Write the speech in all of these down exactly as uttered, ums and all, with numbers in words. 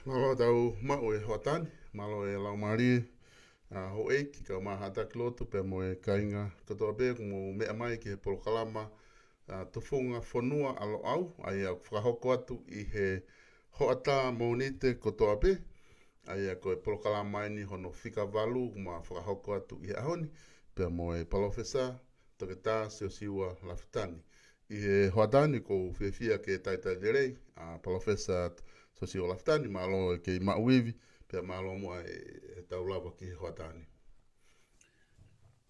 Mālō tau maʻu e hoʻatā ni, mālō e laumālie, ʻa houʻeiki, kau maʻu hataki lotu pea mo e kāinga kotoa pē ʻoku mou meʻa mai ki he polokalama, ʻa Tufunga Fonua ʻa Loʻau, ʻa ia ʻoku fakahoko atu ʻi he hoʻatā Mōnite kotoa pē, ʻa ia ko e polokalama eni hono fika valu ʻoku ma fakahoko atu ʻi he ʻaho ni, pea mo e Palōfesa Toketā Siosiua Lafitani. ʻI he hoʻatā ni ʻoku ou fiefia ke talitali lelei ʻa Palōfesa Siosiua Lafitani, mālō e kei maʻu ivi, pea mālō muʻa e, e tau lava ki he hoʻatā ni.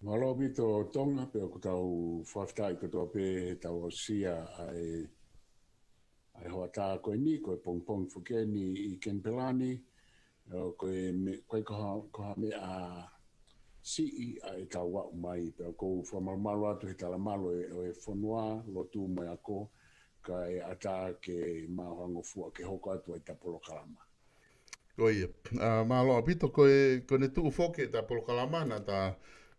Mālō ʻaupito Tonga, pea ʻoku tau fakafetaʻi kotoa pē he tau aʻusia ʻa e, ʻa e hoʻatā ko eni, ko e pongipongi foki eni ʻi Kenipela ni, ʻo, ko e me-, ko e ko ha, ko ha meʻa siʻi ʻa e tau aʻu mai, pea ʻoku ou fakamalumalu atu he talamalu ʻo e, ʻo e fonua, lotu mo e ako, kae ʻatā ke maʻu ha ngofua ke hoko atu ai ʻeta polokalama. Ko ia. ʻA, mālō ʻaupito ko e, ko ʻene tuʻu foki ʻeta polokalama naʻa ta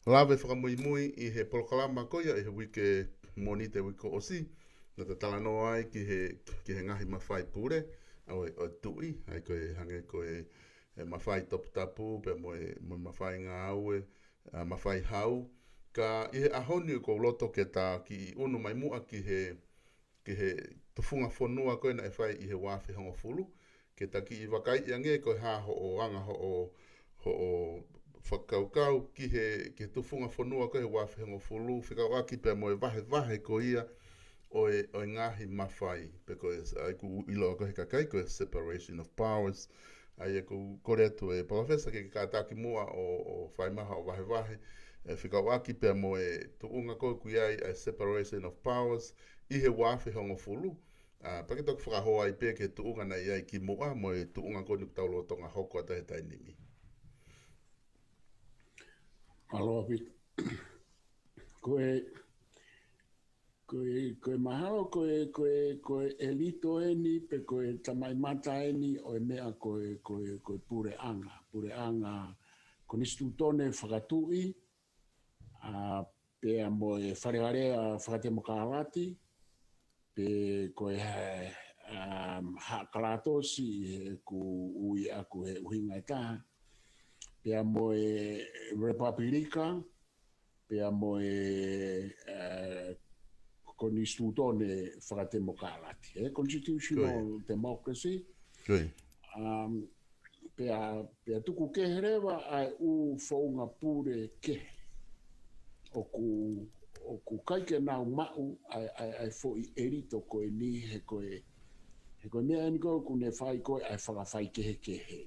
lave fakamuimui ʻi he polokalama ko ia ʻi he uike Mōnite uike kuo ʻosi. Naʻa ta talanoa ai ki he, ki he ngaahi mafai pule, ʻa ʻo e, ʻo e tuʻi, ʻa ia ko e hangē ko e, e mafai toputapu, pea mo e, mo e mafai ngāue, ʻa, mafai hau. Ka ʻi he ʻaho ni ʻoku ou loto ke ta kiʻi ʻunu mai muʻa ki he, ki he tufunga fonua ko ē naʻe fai ʻi he ua afe hongofulu, ke ta kiʻi vakaiʻi ange ko e hā hoʻo anga hoʻo, hoʻo fakakaukau ki he, ki he tufunga fonua ko ē he ua afe hongofulu, fekauʻaki pea mo e vahevahe ko ia ʻo e, ʻo e ngaahi mafai, pe ko e, ʻa ia ʻoku ʻiloa ko ē he kakai ko e separation of powers, ʻa ia ʻoku ou kole atu e Palōfesa ke ke kātaki muʻa ʻo, ʻo fai mai haʻo vahevahe, e, fekauʻaki pea mo e tuʻunga ko ē ʻoku ʻi ai ʻa e separation of powers ʻi he ua afe hongofulu, ʻa, pea ke toki fakahoa ai pē ki he tuʻunga naʻe ʻi ai kimuʻa mo e tuʻunga ko eni ʻoku tau lolotonga hoko atu he taimi ni. Mālō ʻaupito. Ko e, ko e, ko e mahalo, ko e, ko e, ko e ʻelito eni, pe ko e tamai mata eni ʻo e meʻa ko e, ko e, ko e puleʻanga. Puleʻanga konisitūtone fakatuʻi, ʻa, pea mo e Fale Alea fakatemokālati, pe ko e ha-, um, Haʻa Kalātosi ʻi heʻeku ui ʻaku he ʻuhinga ʻe taha, pea mo e Lepapulika, pea mo e, eh, konisitūtone fakatemokālati, eh, constitutional democracy. Ko ia. Um, pea, pea tuku kehe leva ʻa e ʻū founga pule kehe ʻoku, ʻoku ʻikai ke nau maʻu ʻa e, ʻa e, ʻa e foʻi ʻelito ko eni he ko e, he ko e meʻa eni ko ē ʻoku ne fai ko ē ʻa e fakafaikehekehe.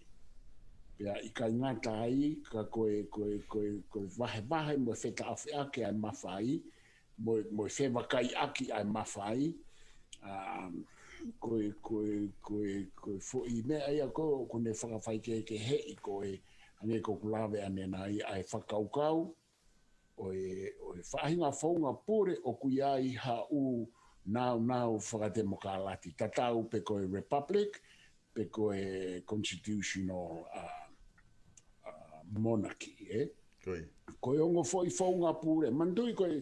Pea ʻikai ngata ai, ka ko e, ko e, ko e, ko e vahevahe mo e fetaʻofeʻaki ʻa e mafai, mo, mo e fevakaiʻaki ʻa e mafai, um, ko e, ko e, ko e, ko e foʻi meʻa ia ko ē ʻoku ne fakafaikehekeheʻi ko e, hangē ko ʻeku lave ʻanenai, ʻa e fakakaukau ʻo e, ʻo e faʻahinga founga pule ʻoku ʻi ai ha ʻū naunau fakatemokālati, tatau pe ko e republic, pe ko e constitutional, uh, uh, monarchy, eh? Ko ia. Ko e ongo foʻi founga pule. Manatuʻi ko e,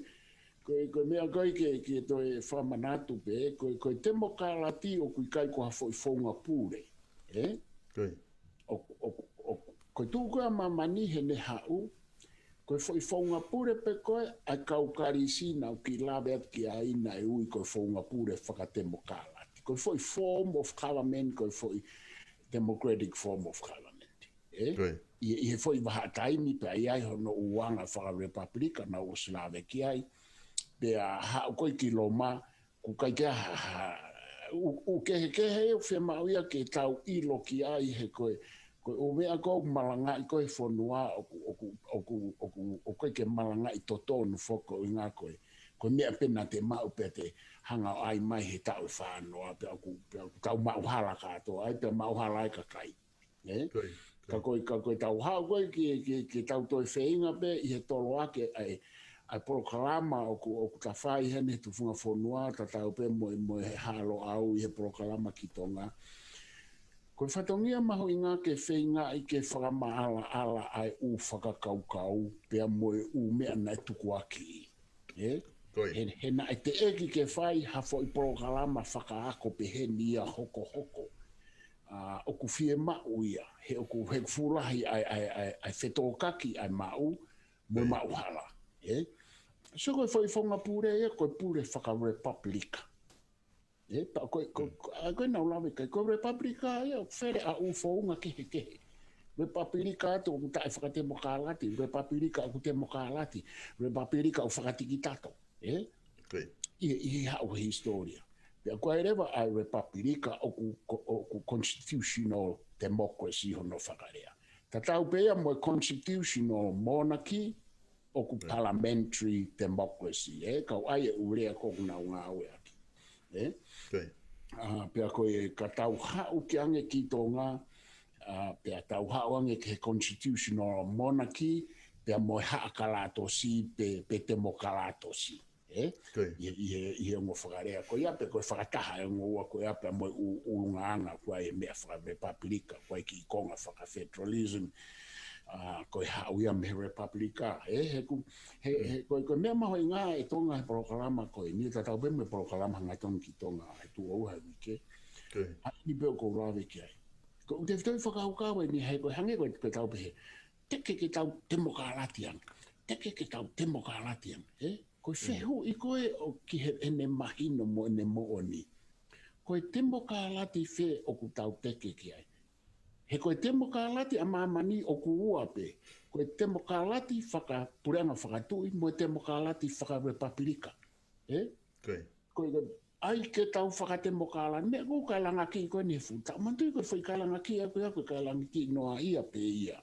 ko e, ko e meʻa ko ē ke, ke toe fakamanatu pē, ko e, ko e temokālati ʻoku ʻikai ko ha foʻi founga pule, eh? Ko ia. ʻO, ʻo, ʻo, ko e tuʻu ko ē ʻa māmani heʻene haʻu, ko e foʻi founga pule pē ko ē ʻa e kau Kalisi naʻa ku kiʻi lave atu ki ai naʻe ui ko e founga pule fakatemokālati. Ko e foʻi form of government, ko e foʻi democratic form of government. Eh? Ko ia. ʻI, ʻi he foʻi vahaʻa taimi pea ʻi ai hono ʻū anga fakalepapulika naʻa ku ʻosi lave ki ai. Pea haʻu ko ē ki Loma, ʻoku ʻikai ke ʻi ai ha, ha, ʻū, ʻū kehekehe ʻoku fiemaʻu ia ke tau ʻilo ki ai he ko e, ko e ʻū meʻa ko ē ʻoku malangaʻi ko ē he fonua ʻoku, ʻoku, ʻoku, ʻoku, ʻoku ʻikai ke malangaʻi totonu foki ko e ʻuhinga ko e, ko e meʻa pē naʻa te maʻu pea te hanga ʻo ʻai mai he taʻu ʻe fā noa pea ʻoku, pea ʻoku tau maʻu hala kātoa ai pea maʻu hala e kakai. Eh? Ko ia, ko ia. Ka ko e, ka ko e tau haʻu ko ē ke, ke, ke tau toe feinga pē ʻi he tolo ake ʻa e, ʻa e polokalama ʻoku, ʻoku ta fai heni he tufunga fonua, tatau pē mo e, mo e Haʻa Loʻau ʻi he polokalama ki Tonga. Ko e fatongia mahuʻinga ke feingaʻi ke fakamaʻalaʻala ʻa e ʻū fakakaukau pea mo e ʻū meʻa naʻe tukuakiʻi. Eh? Ko ia. He, he naʻe teʻeki ke fai ha foʻi polokalama fakaako pehē ni ia hokohoko. ʻoku fiemaʻu ia, he ʻoku, he ʻoku fuʻu lahi ʻa e, ʻa e, ʻa e, ʻa e fetōkaki ʻa e maʻu, mo e maʻuhala. Ē? So ko e foʻi founga pule ia, ko e pule faka-Repapilika. Ē, pea ko e, ko, ko, ʻa ko e naʻa ku lave ki ai, ko e Repapilika ia, ʻoku fele ʻa e ʻū founga kehekehe. Repapilika atu ʻoku taʻe fakatemokālati, Repapilika ʻoku temokālati, Repapilika ʻoku fakatikitato. Ē? ʻI, ʻi he haʻu he hisitōlia. Pea ko e leva ʻa e Repapilika ʻoku, ko, ʻoku constitutional democracy hono fakalea. Tatau pē ia mo e constitutional monarchy, ʻoku parliamentary democracy, ē, kau ai e ʻū lea ko ʻoku nau ngāueʻaki. Ē? ʻA, pea ko e ka tau haʻu ki ange ki Tonga, ʻa, pea tau haʻu ange ki he constitutional monarchy, pea mo e haʻa kalatosi, pe, pe temokālatosi. Ē? ʻI, ʻi he, ʻi he ongo fakalea ko ia, pe ko e fakataha e ongo ua ko ia, pea mo e ʻū, ʻulungaanga ko ia e meʻa faka-Repapilika, ko e kiʻi konga faka-federalism, ʻa, ko e haʻu ia mei he Repapilika. Ē, he ʻoku, he, he, ko e, ko e meʻa mahuʻinga ʻe Tonga he polokalama ko eni, tatau pē mo e polokalama hangatonu ki Tonga he tuʻo ua he uike. ʻA eni pē ʻoku ou lave ki ai. Ko e tefitoʻi fakakaukau eni he ko e hangē ko e, ko e tau pehē, teke ke tau temokālati ange. Teke ke tau temokālati ange. Ē? Ko e fehuʻi ko ē ʻoku ki heʻene mahino mo ʻene moʻoni. Ko e temokālati fē ʻoku tau teke ki ai? He ko e temokālati ʻa māmani ʻoku ua pē. Ko e temokālati fakapuleʻanga fakatuʻi mo e temokālati faka-Repapilika. Ē? Ko e ʻai ke tau fakatemokālati, meʻa ʻoku kae langaki ko eni he futa. Manatuʻi ko e foʻi kae langaki ʻa ko ia ko e kae langaki noa ia pē ia.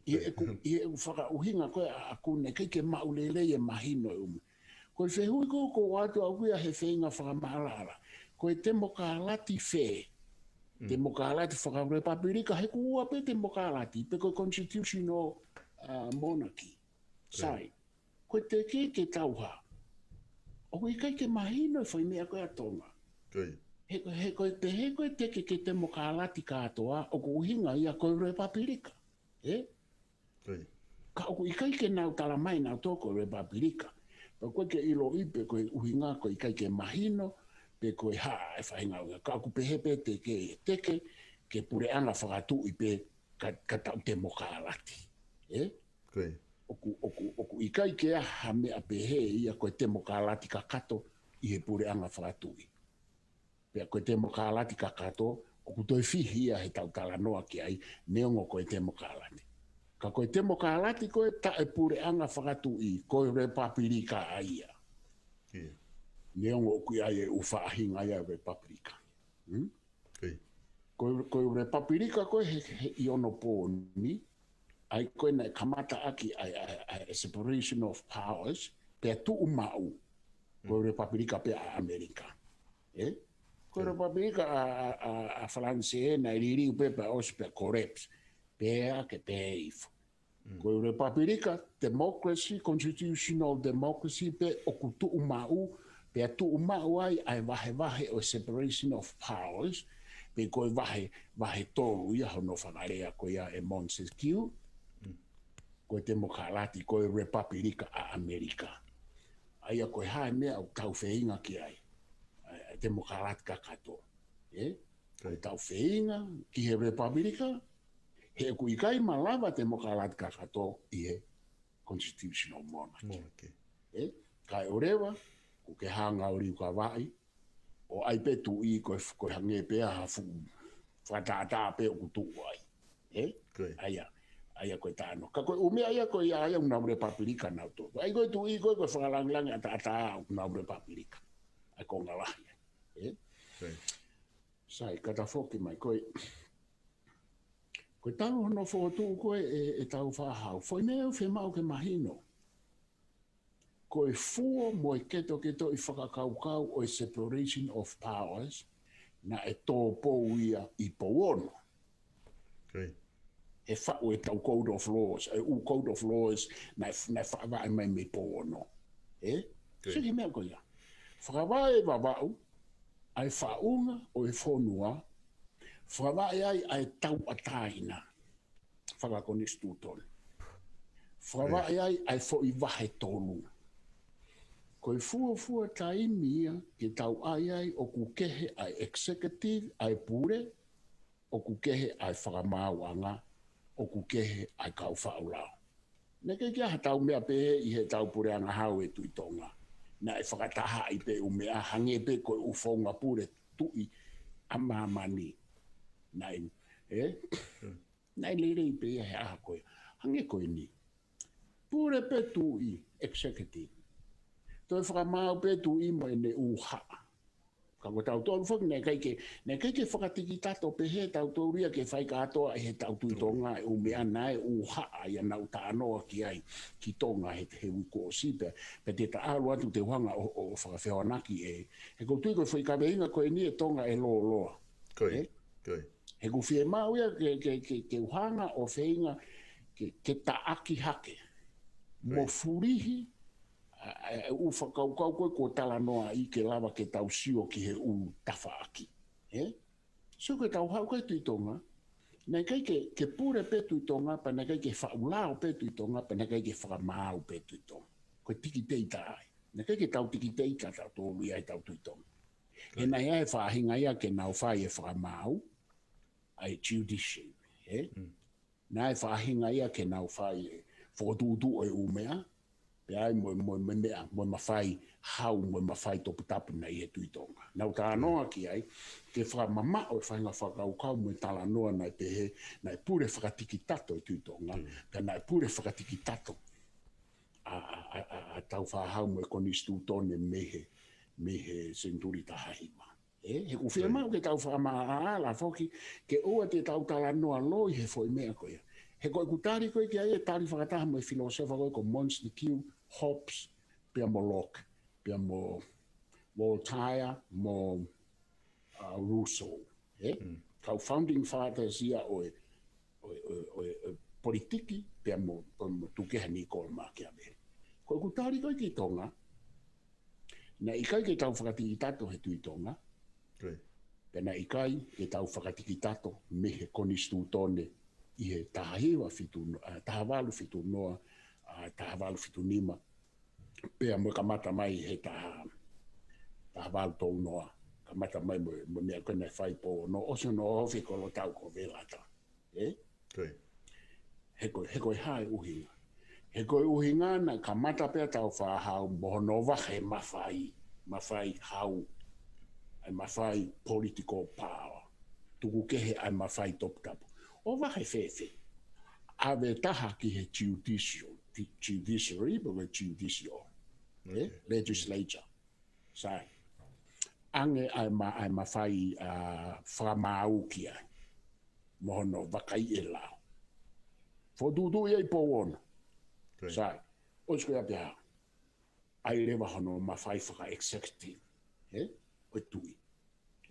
ʻI heʻeku, ʻi heʻeku fakaʻuhinga ko ē ʻaʻaku naʻe ʻikai ke maʻu lelei e mahino e ʻuhinga. Ko e fehuʻi ko ē ʻoku ou ʻoatu ʻaʻaku ia he feinga fakamaʻalaʻala. Ko e temokālati fē. Temokālati faka-Repapilika he ʻoku ua pē temokālati, pe ko e constitutional, ʻa, monarchy. Sai. Ko e teke ke tau hā. ʻOku ʻikai ke mahino e foʻi meʻa ko ē ʻa Tonga. He, he ko e, he ko e teke ke temokālati kātoa, ʻoku ʻuhinga ia ko e Repapilika. Ē? Ka ʻoku ʻikai ke nau tala mai nautolu ko e Repapilika. Pea ko e ke ʻiloʻi pe ko e ʻuhinga ko e ʻikai ke mahino, pe ko e hā e faʻahinga ʻuhinga. Ka ʻoku pehē pē teke, teke ke puleʻanga fakatuʻi pē ka, ka tau temokālati. Ē? ʻOku, ʻoku, ʻoku ʻikai ke ʻi ai ha meʻa pehē ia ko e temokālati kakato ʻi he puleʻanga fakatuʻi. Pea ko e temokālati kakato, ʻoku toe fihi ia he tau talanoa ki ai, neongo ko e temokālati. Ka ko e temokālati ko e taʻe puleʻanga fakatuʻi, ko e Repapilika ʻa ia. Neongo ʻoku ʻi ai e ʻū faʻahinga ia Repapilika. Hmm? Ko, ko e Repapilika ko ē he, he ʻi onopōni, ʻa ia ko ē naʻe kamata ʻaki ʻa e, ʻa e, ʻa e separation of powers, pea tuʻu maʻu, ko e Repapilika pē ʻa ʻAmelika. Ē? Ko e Repapilika ʻa, ʻa, ʻa, ʻa Falanisē naʻe liliu pē pea ʻosi pea collapse, pea ke pehē ifo. Ko e Repapilika, democracy, constitutional democracy, pea ʻoku tuʻu maʻu, pea tuʻu maʻu ai ʻa e vahevahe ʻo e separation of powers, pe ko e vahe, vahe tolu ia hono fakalea ko ia ʻe Montesquieu, ko e temokālati, ko e Repapilika ʻa ʻAmelika. ʻA ia ko e hā e meʻa ʻoku tau feinga ki ai, ʻa e, ʻa e temokālati kakato. Ē? Ko e tau feinga ki he Repapilika, he ʻoku ʻikai malava temokālati kakato ʻi he constitutional monarchy. Ē, kae ʻoleva, ʻoku ke hanga ʻo liukavaʻi, ʻo ʻai pē tuʻi ko e, ko e hangē pē ha fuʻu fakatātā pē ʻoku tuʻu ai. Ē? ʻA ia, ʻa ia ko e tāno. Ka ko e ʻū meʻa ia ko ia ʻa ia ʻoku nau Repapilika nautolu. ʻAi ko e tuʻi ko e, ko e fakalāngilangi ʻataʻatā ʻoku nau Repapilika. ʻA ia ko e ngalahi. Ē? Sai, ka ta foki mai ko e. Ko e talu hono fokotuʻu ko ē ʻe, ʻe Tāufaʻāhau. Foʻi meʻa ʻoku fiemaʻu ke mahino. Ko e fuo mo e ketoketoʻi fakakaukau ʻo e separation of powers, naʻe tō pou ia ʻi Pouono. He faʻu e tau code of laws, e ʻū code of laws, naʻe, naʻe fakavaʻe mai mei Pouono. Ē? Sio ki he meʻa ko ia. Fakavaʻe ʻe Vavaʻu, ʻa e faʻunga ʻo e fonua, fakavaʻe ai ʻa e tauʻatāina fakakonisitūtone. Fakavaʻe ai ʻa e foʻi vahe tolu. Ko e fuofua taimi ia ke tau ʻai ai ʻoku kehe ʻa e executive, ʻa e pule, ʻoku kehe ʻa e fakamaauʻanga, ʻoku kehe ʻa e kau faʻu lao. Naʻe ʻikai ke ʻi ai ha tau meʻa pehē ʻi he tau puleʻanga hau ʻe Tuʻi Tonga. Naʻe fakatahaʻi pē ʻū meʻa hangē pē ko e ʻū founga pule tuʻi ʻa māmani. Naʻe, ē? Naʻe lelei pē ia he ʻaho ko ia. Hangē ko eni. Pule pē tuʻi, executive. Toe fakamaau pē tuʻi mo ʻene ʻū haʻa. Ka ko tautolu foki, naʻe ʻikai ke, naʻe ʻikai ke fakatikitato pehē tautolu ia ke fai kātoa ʻe he tau Tuʻi Tonga e ʻū meʻa naʻe ʻū haʻa ia naʻa ku talanoa ki ai ki Tonga he, he uike kuo ʻosi pē, pea te ta ʻalu atu te u hanga ʻo, ʻo, ʻo fakafehoanaki ē. He ʻoku ou tui ko e foʻi kaveinga ko eni ʻe Tonga ʻe lōloa. Ko ia, ē? Ko ia. He ʻoku fiemaʻu ia ke, ke, ke, ke u hanga ʻo feinga ke, ke taʻaki hake. Mo fulihi ʻa, ʻa, ʻa e ʻū fakakaukau ko ē kuo talanoaʻi ke lava ke tau sio ki he ʻū tafaʻaki. Ē? So ko e tau haʻu ko ē Tuʻi Tonga, naʻe ʻikai ke, ke pule pē Tuʻi Tonga, pea naʻe ʻikai ke faʻu lao pē Tuʻi Tonga, pea naʻe ʻikai ke fakamaau pē Tuʻi Tonga. Ko e tikiteita ai. Naʻe ʻikai ke tau tikiteita tautolu ia ʻe tau Tuʻi Tonga. He naʻe ʻi ai e faʻahinga ia ke nau fai e fakamaau, ʻa e judiciary, ē? Naʻe ʻi ai e faʻahinga ia ke nau fai e fokotuʻutuʻu e ʻū meʻa, pea ʻi ai mo, mo, mo e meʻa, mo e mafai hau, mo e mafai toputapu naʻe ʻi he Tuʻi Tonga. Naʻa ku talanoa ki ai, ke fakamamaʻo e faʻahinga fakakaukau mo e talanoa naʻe pehē, naʻe pule fakatikitato e Tuʻi Tonga, pea naʻe pule fakatikitato ʻa, ʻa, ʻa, ʻa, ʻa Tāufaʻāhau mo e konisitūtone mei he, mei he senituli taha hiva. Ē, he ʻoku fiemaʻu ke tau fakamaʻalaʻala foki, ke ʻoua te tau talanoa loi he foʻi meʻa ko ia. He ko ʻeku tali ko ē ki ai ʻe tali fakataha mo e filōsefa ko ē ko Montesquieu, Hobbes, pea mo Locke, pea mo Voltaire, mo, uh, Rousseau. Ē? Kau founding fathers ia ʻo e, ʻo e, ʻo e, ʻo e, ʻo e politiki, pea mo, pea mo Tuʻi Kehe Nikola Mākiaveli. Ko ʻeku tali ko ē ki Tonga, naʻe ʻikai ke tau fakatikitato he Tuʻi Tonga, pea naʻe ʻikai ke tau fakatikitato mei he konisitūtone ʻi he taha hiva fitu no-, ʻa, taha valu fitu noa, ʻa, taha valu fitu nima, pea mo e kamata mai he taha, taha valu tolu noa, kamata mai mo, mo e meʻa ko ē naʻe fai pō, no ʻosi no ofi ko lo tau ko Velata. Ē? He ko, he ko e hā e ʻuhinga. He ko e ʻuhinga naʻe kamata pē ʻa Tāufaʻāhau mo hono vahe mafai, mafai hau, ʻa e mafai political power. Tuku kehe ʻa e mafai toputapu. ʻO vahe fēfē? ʻAve taha ki he judicial, judiciary, pe ko e judicial. Ē? Legislature. Sai. ʻAnge ʻa e ma-, ʻa e mafai, ʻa, fakamaau ki ai. Mo hono vakaiʻi e lao. Fokotuʻutuʻu ia ʻi Pouono. Sai. ʻOsi ko ia pea ʻai leva hono mafai faka-executive. Ē? ʻO e tuʻi.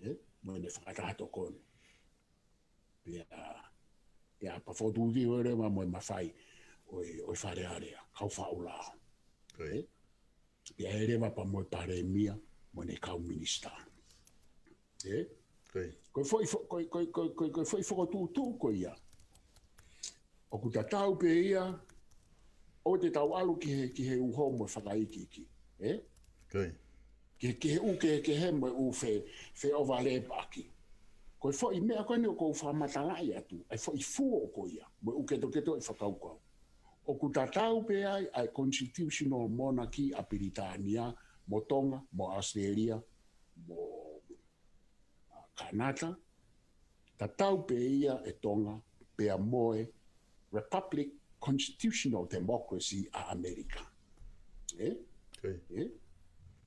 Ē? Mo ʻene fakataha tokoni. Pea, pea pea fokotuʻutuʻu leva mo e mafai ʻo e, ʻo e Fale Alea, kau faʻu lao. Ē? Pea ʻe leva pea mo e palēmia, mo ʻene kau minisitā. Ē? Ko e foʻi fo-, ko e, ko e, ko e, ko e, ko e foʻi fokotuʻutuʻu ko ia. ʻOku tatau pē ia, ʻoua te tau ʻalu ki he, ki he uho mo e fakaikiiki. Ē? Ki he, ki he ʻū kehekehe mo e ʻū fe-, feʻovalēpaʻaki. Ko e foʻi meʻa ko eni ʻoku ou fakamatalaʻi atu, ʻa e foʻi fuo ko ia, mo e ʻū ketoketo e fakakaukau. ʻOku tatau pē ai, ʻa e constitutional monarchy ʻa Pilitānia, mo Tonga, mo ʻAositelēlia, mo, ʻa, Kanata, tatau pē ia ʻe Tonga, pea mo e Republic Constitutional Democracy ʻa ʻAmelika. Ē? Ē?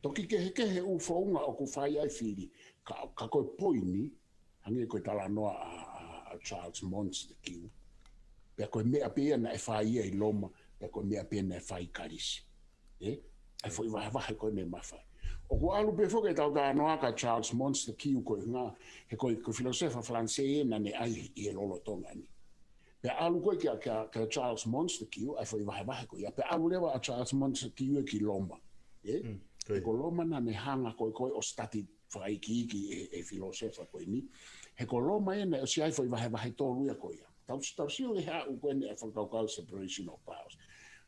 Toki kehekehe ʻū founga ʻoku fai ai fili, ka, ka ko e poini, hangē ko e talanoa ʻa, ʻa, ʻa Charles Montesquieu. Pea ko e meʻa pē ia naʻe fai ia ʻi Loma, pea ko e meʻa pē ia naʻe fai ʻi Kalisi. Ē? ʻA e foʻi vahevahe ko eni mafai. ʻOku ʻalu pē foki ʻetau talanoa kia Charles Montesquieu ko e ngaahi, he ko e, ko e filōsefa Falanisē ia naʻa ne ʻai ʻi he lolotonga ni. Pea ʻalu ko ē kia, kia, kia Charles Montesquieu, ʻa e foʻi vahevahe ko ia. Pea ʻalu leva ʻa Charles Montesquieu ia ki Loma. Ē? He ko Loma naʻa ne hanga ko ē, ko ē ʻo study fakaikiiki e, e filōsefa ko eni. He ko Loma ia naʻe ʻosi ʻai foʻi vahevahe tolu ia ko ia. Tau, tau sio he ʻū ko eni e fakakaukau separation of powers.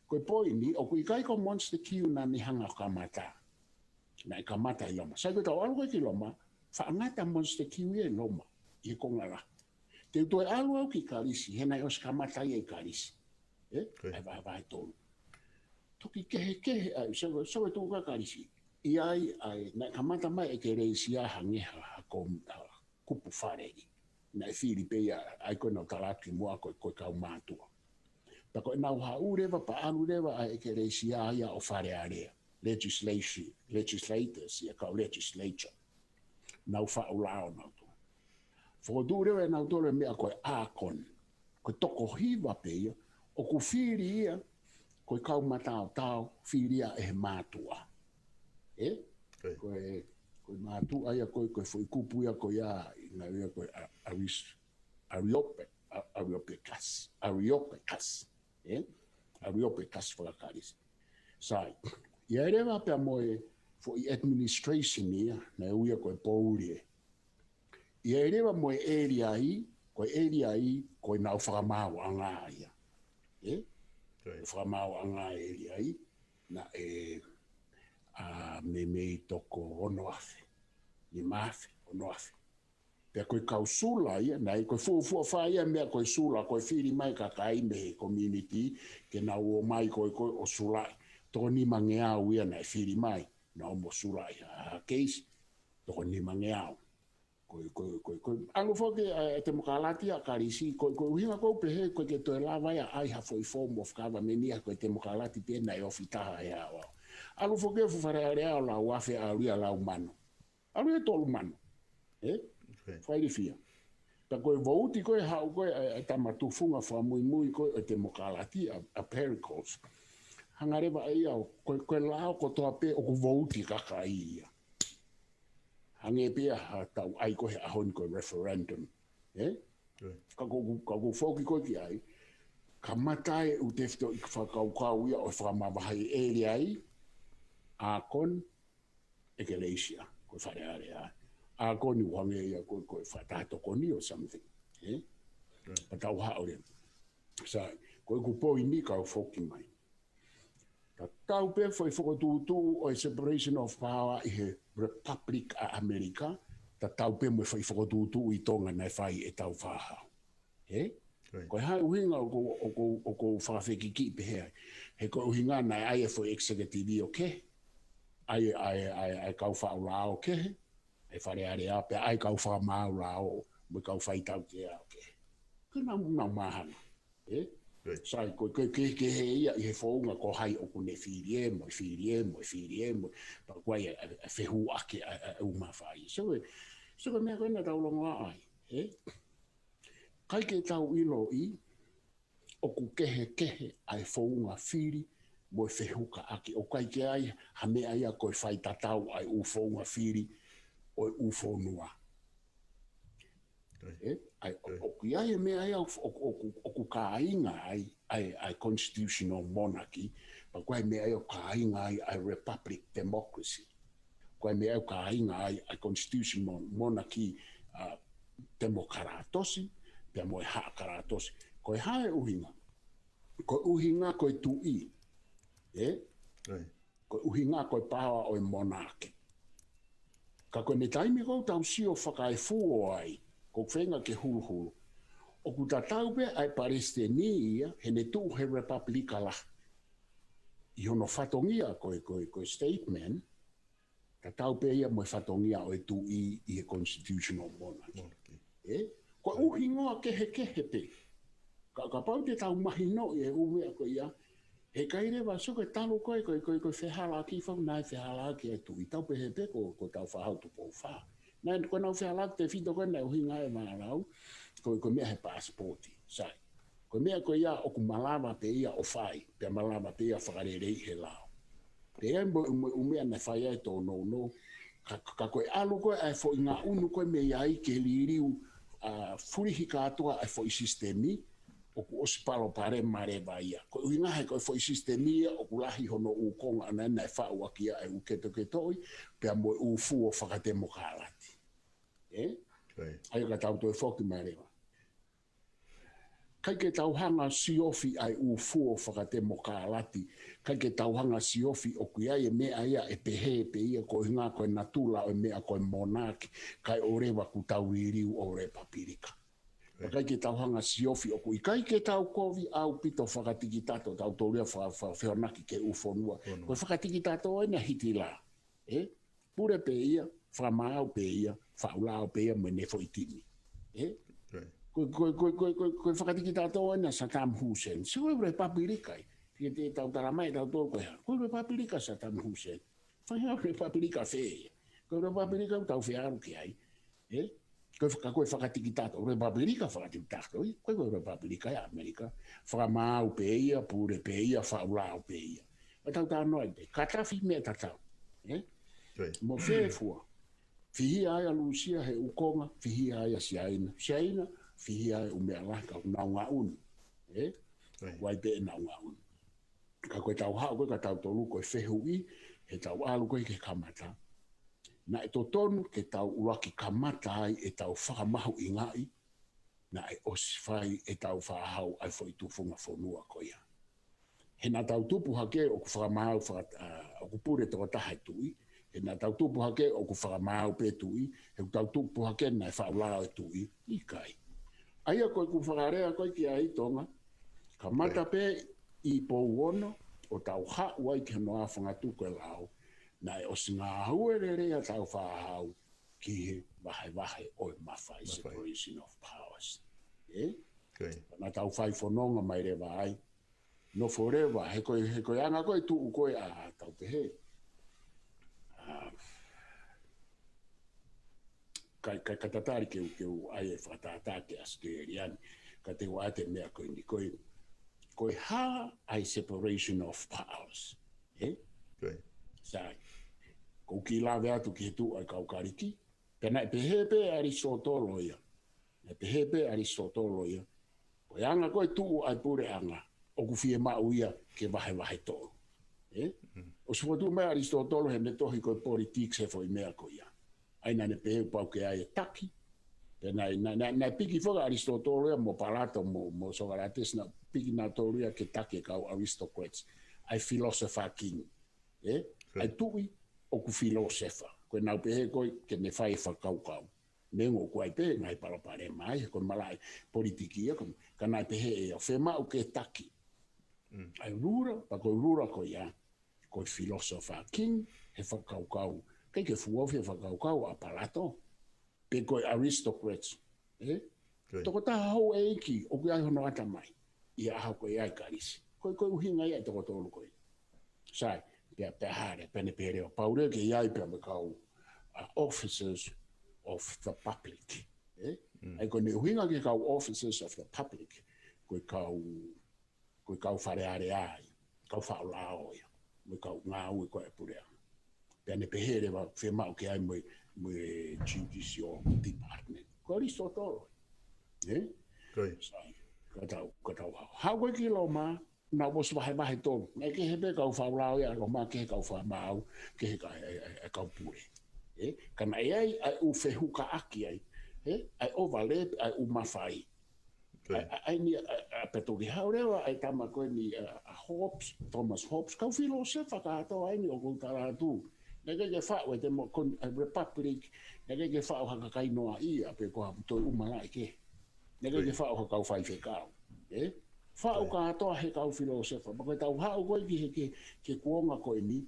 Ko e poini, ʻoku ʻikai ko Montesquieu naʻa ne hanga ʻo kamata. Naʻe kamata ʻi Loma. Sai ko ʻetau ʻalu ko ē ki Loma, faʻa ngata Montesquieu ia ʻi Loma, ʻi he konga lahi. Te u toe ʻalu au ki Kalisi, he naʻe ʻosi kamata ia ʻi Kalisi. Ē? Ko ia. ʻA e vahevahe tolu. Toki kehekehe ai, so, so e tuʻu ka Kalisi. ʻI ai, ʻa e, naʻe kamata mai ʻEkelesia hangē ha, ha kom-, ha kupu fale ʻi. Naʻe fili pē ia, ʻa ia ko ʻenau talaki muʻa ko, ko e kau mātuʻa. Pea ko ʻenau haʻu leva pea ʻalu leva ʻa e ʻEkelesia ia ʻo Fale Alea. Legislation, legislators, ia kau legislature. Nau faʻu lao nautolu. Fokotuʻu leva ʻe nautolu e meʻa ko e ʻākoni. Ko e toko hiva pē ia, ʻoku fili ia, ko e kau mataotao, fili ia ʻe he mātuʻa. Ē? Ko ia. Ko e, ko e mātuʻa ia ko e, ko e foʻi kupu ia ko ia, ʻi ngā ia ko e a-, aris-, ariope-, a-, ariopekas, ariopekas. Ē? Ariopekas faka-Kalisi. Sai. ʻI ai leva pea mo e foʻi administration ia, naʻe ui ia ko e pouli ē. ʻI ai leva mo e ʻēlia ʻi, ko e ʻēlia ʻi, ko ʻenau fakamaauʻanga ia. Ē? Ko ia. Ko e fakamaauʻanga ʻēlia ʻi, naʻe, ʻa, meimei toko ono afe, nima afe, ono afe. Pea ko e kau sula ia, naʻe ko e fuofua fā ia meʻa ko e sula, ko e fili mai kakai mei he community, ke nau ō mai ko e, ko e ʻo sulaʻi. Toko nimangeau ia naʻe fili mai, nau mo sulaʻi ha, ha case, toko nimangeau. Ko e, ko e, ko e, ko e, ʻalu foki ʻa e temokalati ʻa Kalisi, ko e, ko e ʻuhinga ko ē pehē, ko e ke toe lava ia ʻai ha foʻi form of government ia, ko e temokalati pē naʻe ofi taha he ʻaoʻao. ʻAlu foki ʻa e fuʻu Fale Alea ʻo lau afe, ʻalu ia lau mano. ʻAlu ia tolu mano. Ē? Ko ia. Failifia. Pea ko e vouti ko ē haʻu ko ē, ʻa e, ʻa e tama tufunga fakamuimui ko ē, ʻa e temokalati, ʻa, ʻa Pericles. Hanga leva ʻe ia ʻo, ko e, ko e lao kotoa pē ʻoku vouti kakai ia. Hangē pē ia ha tau ʻai ko ē he ʻaho ni ko e referendum. Ē? Ko ia. Ka ko, ka ko foki ko ē ki ai, kamata e ʻū tefitoʻi fakakaukau ia ʻo e fakamavaheʻi ʻēlia ʻi, ʻākoni, ʻekelesia, ko e Fale Alea. ʻĀkoni ʻoku hangē ia ko, ko e fakataha tokoni or something. Ē? Ko ia. Ka tau haʻu leva. Sai, ko ʻeku poini kau foki mai. Tatau pē foʻi fokotuʻutuʻu ʻo e separation of power ʻi he Republic ʻa ʻAmelika, tatau pē mo e foʻi fokotuʻutuʻu ʻi Tonga naʻe fai ʻe Tāufaʻāhau. Ē? Ko ia. Ko e hā e ʻuhinga ʻoku, ʻoku, ʻoku fakafekikiʻi pehē ai. He ko e ʻuhinga naʻe ʻai e foʻi executive ʻo kehe. ʻAi, ʻai, ʻai, ʻai kau faʻu lao ʻo kehe. ʻAi Fale Alea pea ʻai kau fakamaau lao mo e kau faitau ke ao kehe. Ko e nau, nau māhanga. Ē? Ko ia. Sai, ko e, ko e, ko e, ko e kehe ia ʻi he founga ko hai ʻoku ne fili ē, mo e fili ē, mo e fili ē, mo e. Pea ko e, ʻa, ʻa, ʻa fehuʻaki ʻa, ʻa, ʻa uma fai. So, ē, so ko e meʻa ko ē naʻa tau longoaʻa ai. Ē? ʻIkai ke tau ʻiloʻi, ʻoku kehekehe ʻa e founga fili, mo e fehukaʻaki, ʻoku ʻikai ke ʻi ai ha meʻa ia ko e faitatau ʻa e ʻū founga fili, ʻo e ʻū fonua. Ko ia. Ē, ʻa e, ko ia. ʻOku ʻi ai e meʻa ia ʻoku, ʻoku, ʻoku, ʻoku kāinga ai, ʻa e, ʻa e constitutional monarchy, pea ko e meʻa ia ʻoku kāinga ai, ʻa e republic democracy. Ko e meʻa ʻoku kāinga ai, ʻa e constitutional monarchy, ʻa, temokalatosi, pea mo e haʻakalatosi. Ko e hā e ʻuhinga? Ko e ʻuhinga ko e tuʻi. Ē? Ko ia. Ko e ʻuhinga ko e power ʻo e monarchy. Ka ko e taimi ko ē ʻoku tau sio fakaefuo ai, ko e feinga ke huluhulu. ʻOku tatau pē ʻa e palesiteni ia, he ne tuʻu he republic lahi. ʻI hono fatongia ko e, ko e, ko e statesman, tatau pē ia mo e fatongia ʻo e tuʻi ʻi he constitutional monarchy. Monarchy. Ē? Ko e ʻuhinga kehekehe pē. Ka, kapau te tau mahinoʻi e ʻū meʻa ko ia, heʻikai leva, so ko e talu ko e, ko e, ko e, ko e fehālaaki, fau naʻe fehālaaki e tuʻi. Tau pehē pē ko, ko Tāufaʻāhau Tupou Fā. Naʻe, ko ʻenau fehālaaki tefito ko ē naʻe ʻuhinga e mālau, ko, ko e meʻa he pasipoti. Sai. Ko e meʻa ko ia ʻoku malava pē ia ʻo fai, pea malava pē ia fakaleleiʻi he lao. Pea mo, mo, ʻū meʻa naʻe fai ai tōnounou, ka, ka ko e ʻalu ko ē ʻa e foʻi ngaʻunu ko ē mei ai ke liliu, ʻa, fulihi kātoa ʻa e foʻi sisitemi, ʻoku ʻosi palopalema leva ia. Ko e ʻuhinga he ko e foʻi sisitemi ia, ʻoku lahi hono ʻū konga ʻana naʻe faʻu ʻaki ia ʻa e ʻū ketoketoʻi, pea mo e ʻū fuo fakatemokalati. Ē? Ko ia. ʻA ia ka tau toe foki mai leva. ʻIkai ke tau hanga siofi ʻa e ʻū fuo fakatemokalati, ʻikai ke tau hanga siofi ʻoku ʻi ai e meʻa ia ʻe pehē pē ia ko e ʻuhinga ko e natula ʻo e meʻa ko e monarchy, kae ʻoua leva kuo tau liliu ʻo repapilika. ʻIkai ke tau hanga siofi ʻoku ʻikai ke tau kovi ʻaupito fakatikitato, tau tolu ia fa-, fa-, feonaki ke u fonua. Ko e fakatikitato ena Hitila. ʻE? Pule pē ia, fakamaau pē ia, faʻu lao pē ia mo ne foʻi timi. ʻE? Ko, ko, ko, ko, ko, ko e fakatikitato ena Saddam Hussein. Se ko e repapilika ia. Ke te tau tala mai, tau tolu ko e hā. Ko e repapilika Saddam Hussein. Fai hā repapilika fē ia. Ko e repapilika tau fealu ki ai. ʻE? Ko e faka-, ko e fakatikitato, repapilika fakatikitato, ʻi, ko e, ko e repapilika ʻa ʻAmelika, fakamaau pē ia, pule pē ia, faʻu lao pē ia. ʻA tau tano ai pē, Katafi meʻa tatau. ʻE? Mo fē fua, fihia ai ʻa Lūsia he ʻū konga, fihia ai ʻa Siaina, Siaina, fihia ai ʻū meʻa lahi ka ʻoku nau ngaʻunu. ʻE? Ko ai pē ʻenau ngaʻunu. Ka ko e tau haʻu ko e ka tau tolu ko e fehuʻi, he tau ʻalu ko e ke kamata. Naʻe totonu ke tau ʻuluaki kamata ai ʻetau fakamahuʻingaʻi, naʻe ʻosi fai ʻetau faʻahau ai foʻi tufunga fonua ko ia. He naʻa tau tupu hake ʻoku fakamaau faka-, ʻa, ʻoku pule tokotaha e tuʻi, he naʻa tau tupu hake ʻoku fakamaau pē tuʻi, he ʻoku tau tupu hake naʻe faʻu lao e tuʻi, ʻikai. ʻA ia ko e ku fakalea ko e ki ai Tonga, kamata pē ʻi Pouono, ʻo tau haʻu ai ki hono afangatu ko e lao, naʻe ʻosi ngāue lelei ʻa tau faʻahau ki he vahevahe ʻo e mafai, separation of powers. ʻE? Naʻa tau fai fononga mai leva ai, nofo leva, he ko e, he ko e anga ko e tuʻu ko e ʻa tau pehē. ʻA, kai, kai, ka tatali ke u, ke u ʻai e fakatātā ki ʻAositelēlia ni, ka te u ʻai atu e meʻa ko eni, ko e, ko e hā ʻa e separation of powers. ʻE? Sai. Ko u kiʻi lave atu ki he tuʻu ʻa e kau Kalisi, pea naʻe pehē pē ʻe ʻAlisitōtolo ia. Naʻe pehē pē ʻe ʻAlisitōtolo ia. Ko e anga ko e tuʻu ʻa e puleʻanga, ʻoku fiemaʻu ia ke vahevahe tolu. ʻE? ʻOsi fokotuʻu mai ʻAlisitōtolo heʻene tohi ko e politics he foʻi meʻa ko ia. ʻA ia naʻa ne pehē pau ke ʻai e taki. Pea naʻe, naʻe, naʻe, naʻe piki foki ʻAlisitōtolo ia mo Palato mo, mo Sokalatesi naʻe piki nautolu ia ke taki e kau aristocrats. ʻA e philosopher king. ʻE? ʻA e tuʻi ʻoku philosopher. Ko e nau pehē ko e ke ne fai e fakakaukau. Neongo ʻoku ʻi ai pē ngaahi palopalema ai, ko e malaʻe politiki ia, ko, ka naʻe pehē ʻe ia, fiemaʻu ke taki. ʻA e ruler, pea ko e ruler ko ia, ko e philosopher king, he fakakaukau. ʻIkai ke fuofua he fakakaukau ʻa Palato. Pe ko e aristocrats. ʻE? Tokotaha houʻeiki, ʻoku ʻi ai hono ʻatamai. ʻI he ʻaho ko ia ʻa Kalisi. Ko e, ko e ʻuhinga ia ʻa e toko tolu ko ia. Sai, pea, pea hale, pea ne pehē leva. Pau leva ke ʻi ai pea mo e kau, uh, officers of the public. ʻE? ʻA ia ko ʻene ʻuhinga ki he kau officers of the public, ko e kau, ko e kau Fale Alea ia, kau faʻu lao ia, mo e kau ngāue ko e puleʻanga. Pea ne pehē leva fiemaʻu ke ʻi ai mo e, mo e judicial department. Ko ʻAlisitōtolo. ʻE? Sai, ka tau, ka tau haʻu. Haʻu ko e ki Loma, naʻa ʻosi vahevahe tolu. Naʻe kehe pē kau faʻu lao ia Loma, kehe kau fakamaau, kehe ka, e, e, e kau pule. ʻE? Ka naʻe ʻi ai ʻa e ʻū fehukaʻaki ai. ʻE? ʻA e overlap, ʻa e ʻū mafai. ʻA, ʻa, ʻa eni, ʻa, ʻa, pea toki haʻu leva ʻa e tama ko eni, ʻa, ʻa Hobbes, Thomas Hobbes, kau philosopher kātoa eni ʻoku ou tala atu. Naʻe ʻikai ke faʻu e demo-, kon-, ʻa e republic, naʻe ʻikai ke faʻu ha kakai noaʻia, pe ko ha toe ʻū malaʻe kehe. Naʻe ʻikai ke faʻu ha kau faifekau. ʻE? Faʻu kātoa he kau philosopher. Pea ko e tau haʻu ko e ki he, ke, ke kuonga ko eni,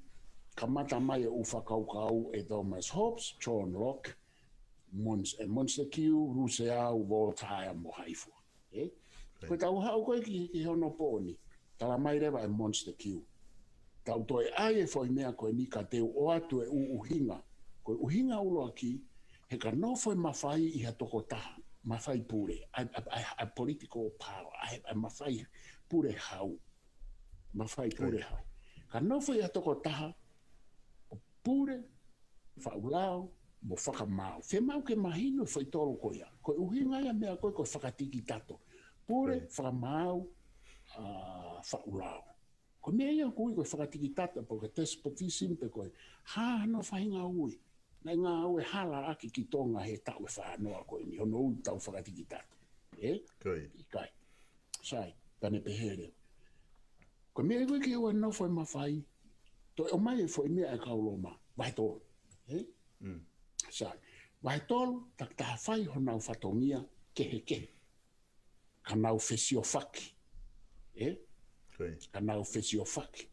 kamata mai e ʻū fakakaukau ʻe Thomas Hobbes, John Locke, Mons-, ʻe Montesquieu, Rousseau, Voltaire, mo hai fua. ʻE? Ko e tau haʻu ko e ki, ki hono pō ni, tala mai leva ʻe Montesquieu. Tau toe ʻai e foʻi meʻa ko eni ka te u ʻoatu e ʻū ʻuhinga. Ko e ʻuhinga ʻuluaki, he ka nofo e mafai ʻi ha tokotaha, mafai pule, ʻa e, ʻa e, ʻa e, ʻa e political power, ʻa e, ʻa e mafai pule hau. Mafai pule hau. Ka nofo ʻi ha tokotaha, ʻo pule, faʻu lao, mo fakamaau. Fiemaʻu ke mahino e foʻi tolu ko ia. Ko e ʻuhinga ia meʻa ko e ko e fakatikitato. Pule, fakamaau, ʻa, faʻu lao. Ko e meʻa ia ʻoku ui ko e fakatikitato, pe ko e despotism, pe ko e hā hano faʻahinga ui. Naʻe ngāue hala ʻaki ki Tonga he taʻu ʻe fānoa ko eni, hono ui tau fakatikitato. ʻE? ʻIkai. Sai, pea ne pehē leva. Ko e meʻa ko e ke ua nofo e mafai, toe ʻomai e foʻi meʻa ʻa e kau Loma, vahe tolu. ʻE? Sai, vahe tolu, takitaha fai honau fatongia, kehe kehe. ka nau fesiofaki. Ē? Ka nau fesiofaki.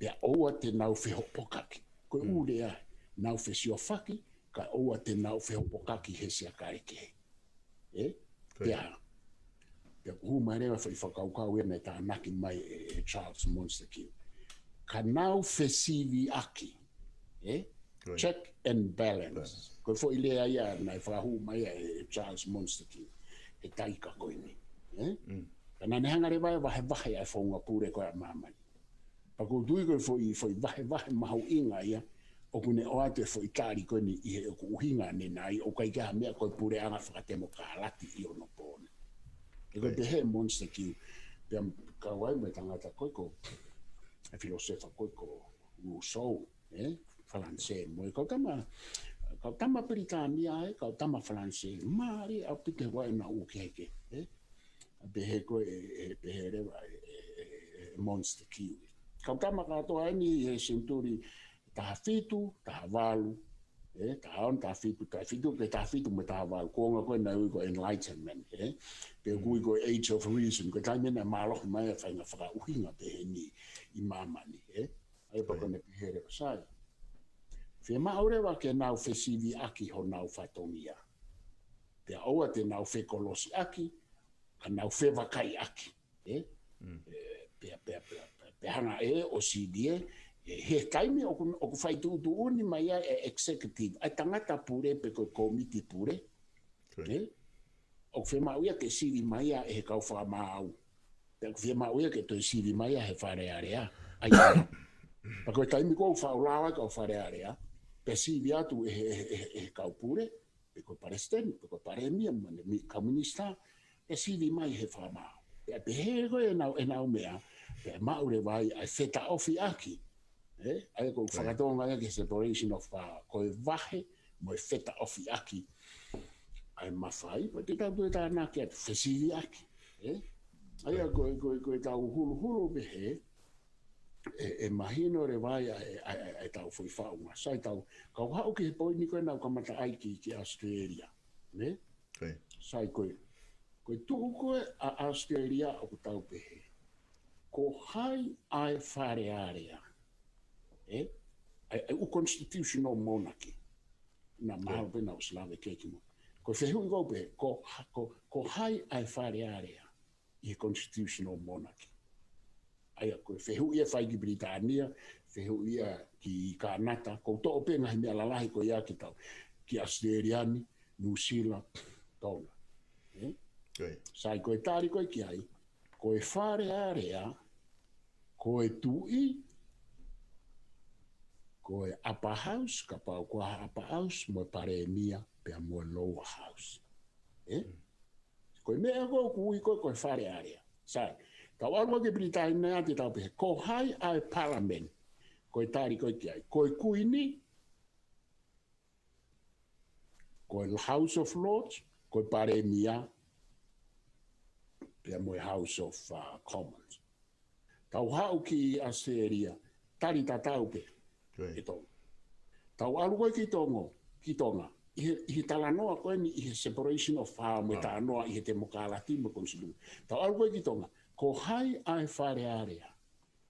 Pea ʻoua te nau fehopokaki. Ko e ʻū lea, nau fesiofaki, ka ʻoua te nau fehopokaki he siakale kehe. Ē? Pea, pea kuo hū mai leva foʻi fakakaukau ia naʻe tānaki mai ʻe, ʻe Charles Montague. Ka nau fesiviʻaki. Ē? Check and balance. Ko e foʻi lea ia naʻe fakahū mai ia ʻe Charles Montague. He taika ko eni. Ē? Ka naʻa ne hanga leva ʻo vahevahe ʻa e founga pule ko ē ʻa māmani. Pea ʻoku ou tui ko e foʻi, foʻi vahevahe mahuʻinga ia, ʻoku ne ʻoatu e foʻi tali ko eni ʻi he ʻoku ʻuhinga ʻanenai, ʻoku ʻikai ke ʻi ai ha meʻa ko e puleʻanga fakatemokalati ʻi onopooni. Ē ko e pehē Montague, pea kau ai mo e tangata ko ē ko e filōsefa ko ē ko Rousseau, ē, Falanisē, mo e kau tama, kau tama Pilitānia ē, kau tama Falanisē, mālie ʻaupito he ʻoku ʻi ai ʻenau ʻū kehekehe, ē. Pehē ko e, ē, pehē leva ʻe, ē, ē, ē, Montague. Kau tama kātoa eni he senituli taha fitu, taha valu, ē, taha ono, taha fitu, taha fitu, ke taha fitu mo e taha valu, kuonga ko ē naʻe ui ko e Enlightenment, ē. Pe ʻoku ui ko e Age of Reason, ko e taimi naʻe mālohi mai ai e faʻahinga fakaʻuhinga peheni ʻi māmani, ē. ʻA ia pea ko ʻene pehē leva, sai. Fiemaʻu leva ke nau fesiviʻaki honau fatongia. Pea ʻoua te nau fekolosiʻaki, ka nau fevakaiʻaki. Ē? Ē, pea, pea, pea, pea, pea hanga ē ʻo sivi ē, ē, he taimi ʻoku, ʻoku fai tuʻutuʻuni mai ai e executive, ʻa e tangata pule pe ko e kōmiti pule. Ē? ʻOku fiemaʻu ia ke sivi mai ia ʻe he kau fakamaau. Pea ʻoku fiemaʻu ia ke toe sivi mai ia he Fale Alea. ʻA ia. Pea ko e taimi ko ē ʻoku faʻu lao ai e kau Fale Alea, pea sivi atu ʻe he, ʻe he, ʻe he, ʻe he kau pule, pe ko e palesiteni, pe ko e palēmia, mo ʻene mi-, kau minisitā, pea sivi mai he fakamaau. Pea pehē ko ē ʻenau, ʻenau meʻa, pea maʻu leva ai ʻa e fetaʻofiʻaki. Ē? ʻA ia ko e fakatonga ia ki he separation of power. Ko e vahe mo e fetaʻofiʻaki ʻa e mafai, pea te tau toe tānaki atu fesiviʻaki. Ē? ʻA ia ko e, ko e, ko e tau huluhulu pehē, ʻe, ʻe mahino leva ai ʻa e, ʻa e, ʻa e, ʻa e tau foʻi faʻunga. Sai tau, kau haʻu ki he poini ko ē naʻa ku kamata ai ki, ki ʻAositelēlia. Nē? Sai ko e, ko e tuʻu ko ē ʻa ʻAositelēlia ʻoku tau pehē. Ko hai ʻa e Fale Alea? Ē? ʻA e, ʻa e ʻū constitutional monarchy. Naʻa mahalo pē naʻa ku ʻosi lave ki ai kimuʻa. Ko e fehuʻi ko ē pē, ko ha-, ko, ko hai ʻa e Fale Alea ʻi he constitutional monarchy? ʻA ia ko e fehuʻi ia ʻe fai ki Pilitānia, fehuʻi ia ki Kānata, ʻoku ou toʻo pē ngaahi meʻa lalahi ko ia ki tau, ki ʻAositelēlia ni, Nuʻusila, Tonga. Ē? Sai ko e tali ko ē ki ai, ko e Fale Alea, ko e tuʻi, ko e upper house, kapau ko ha upper house, mo e palēmia, pea mo e lower house. Ē? Ko e meʻa ko ē ʻoku ui ko ē ko e Fale Alea. Sai, tau ʻalu ki Pilitānia te tau pehē, ko hai ʻa e Parliament? Ko e tali ko ē ki ai, ko e Kuini, ko e House of Lords, ko e palēmia, pea mo e House of, uh, Commons. Tau haʻu ki ʻAositelēlia, tali tatau pē ʻe Tonga. Tau ʻalu ko ē ki Tonga, ki Tonga, ʻi he, ʻi he talanoa ko eni, ʻi he separation of power mo e talanoa ʻi he temokalati mo e konisitū-. Tau ʻalu ko ē ki Tonga, ko hai ʻa e Fale Alea?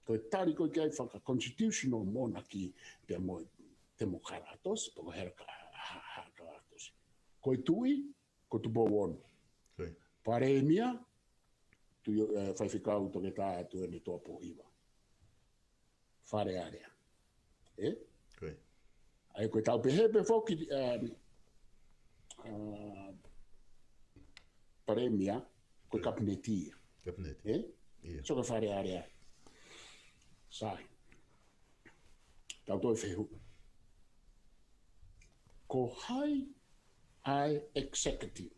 Ko e tali ko ē ki ai faka-constitutional monarchy pea mo e temokalatosi, pe ko e hera-, ha-, ha-, ha-, kalatosi. Ko e tuʻi, ko Tupou Ono. Palēmia, Tuʻi, ē, Faifekau Toketā Tuʻiʻonetoa Pōhiva. Fale Alea. Ē? ʻA ia ko e tau pehē pē foki, ē, ē, palēmia, ko e kapineti ia. Ē? So ko e Fale Alea. Sai. Tau toe fehuʻi. Ko hai ʻa e executive?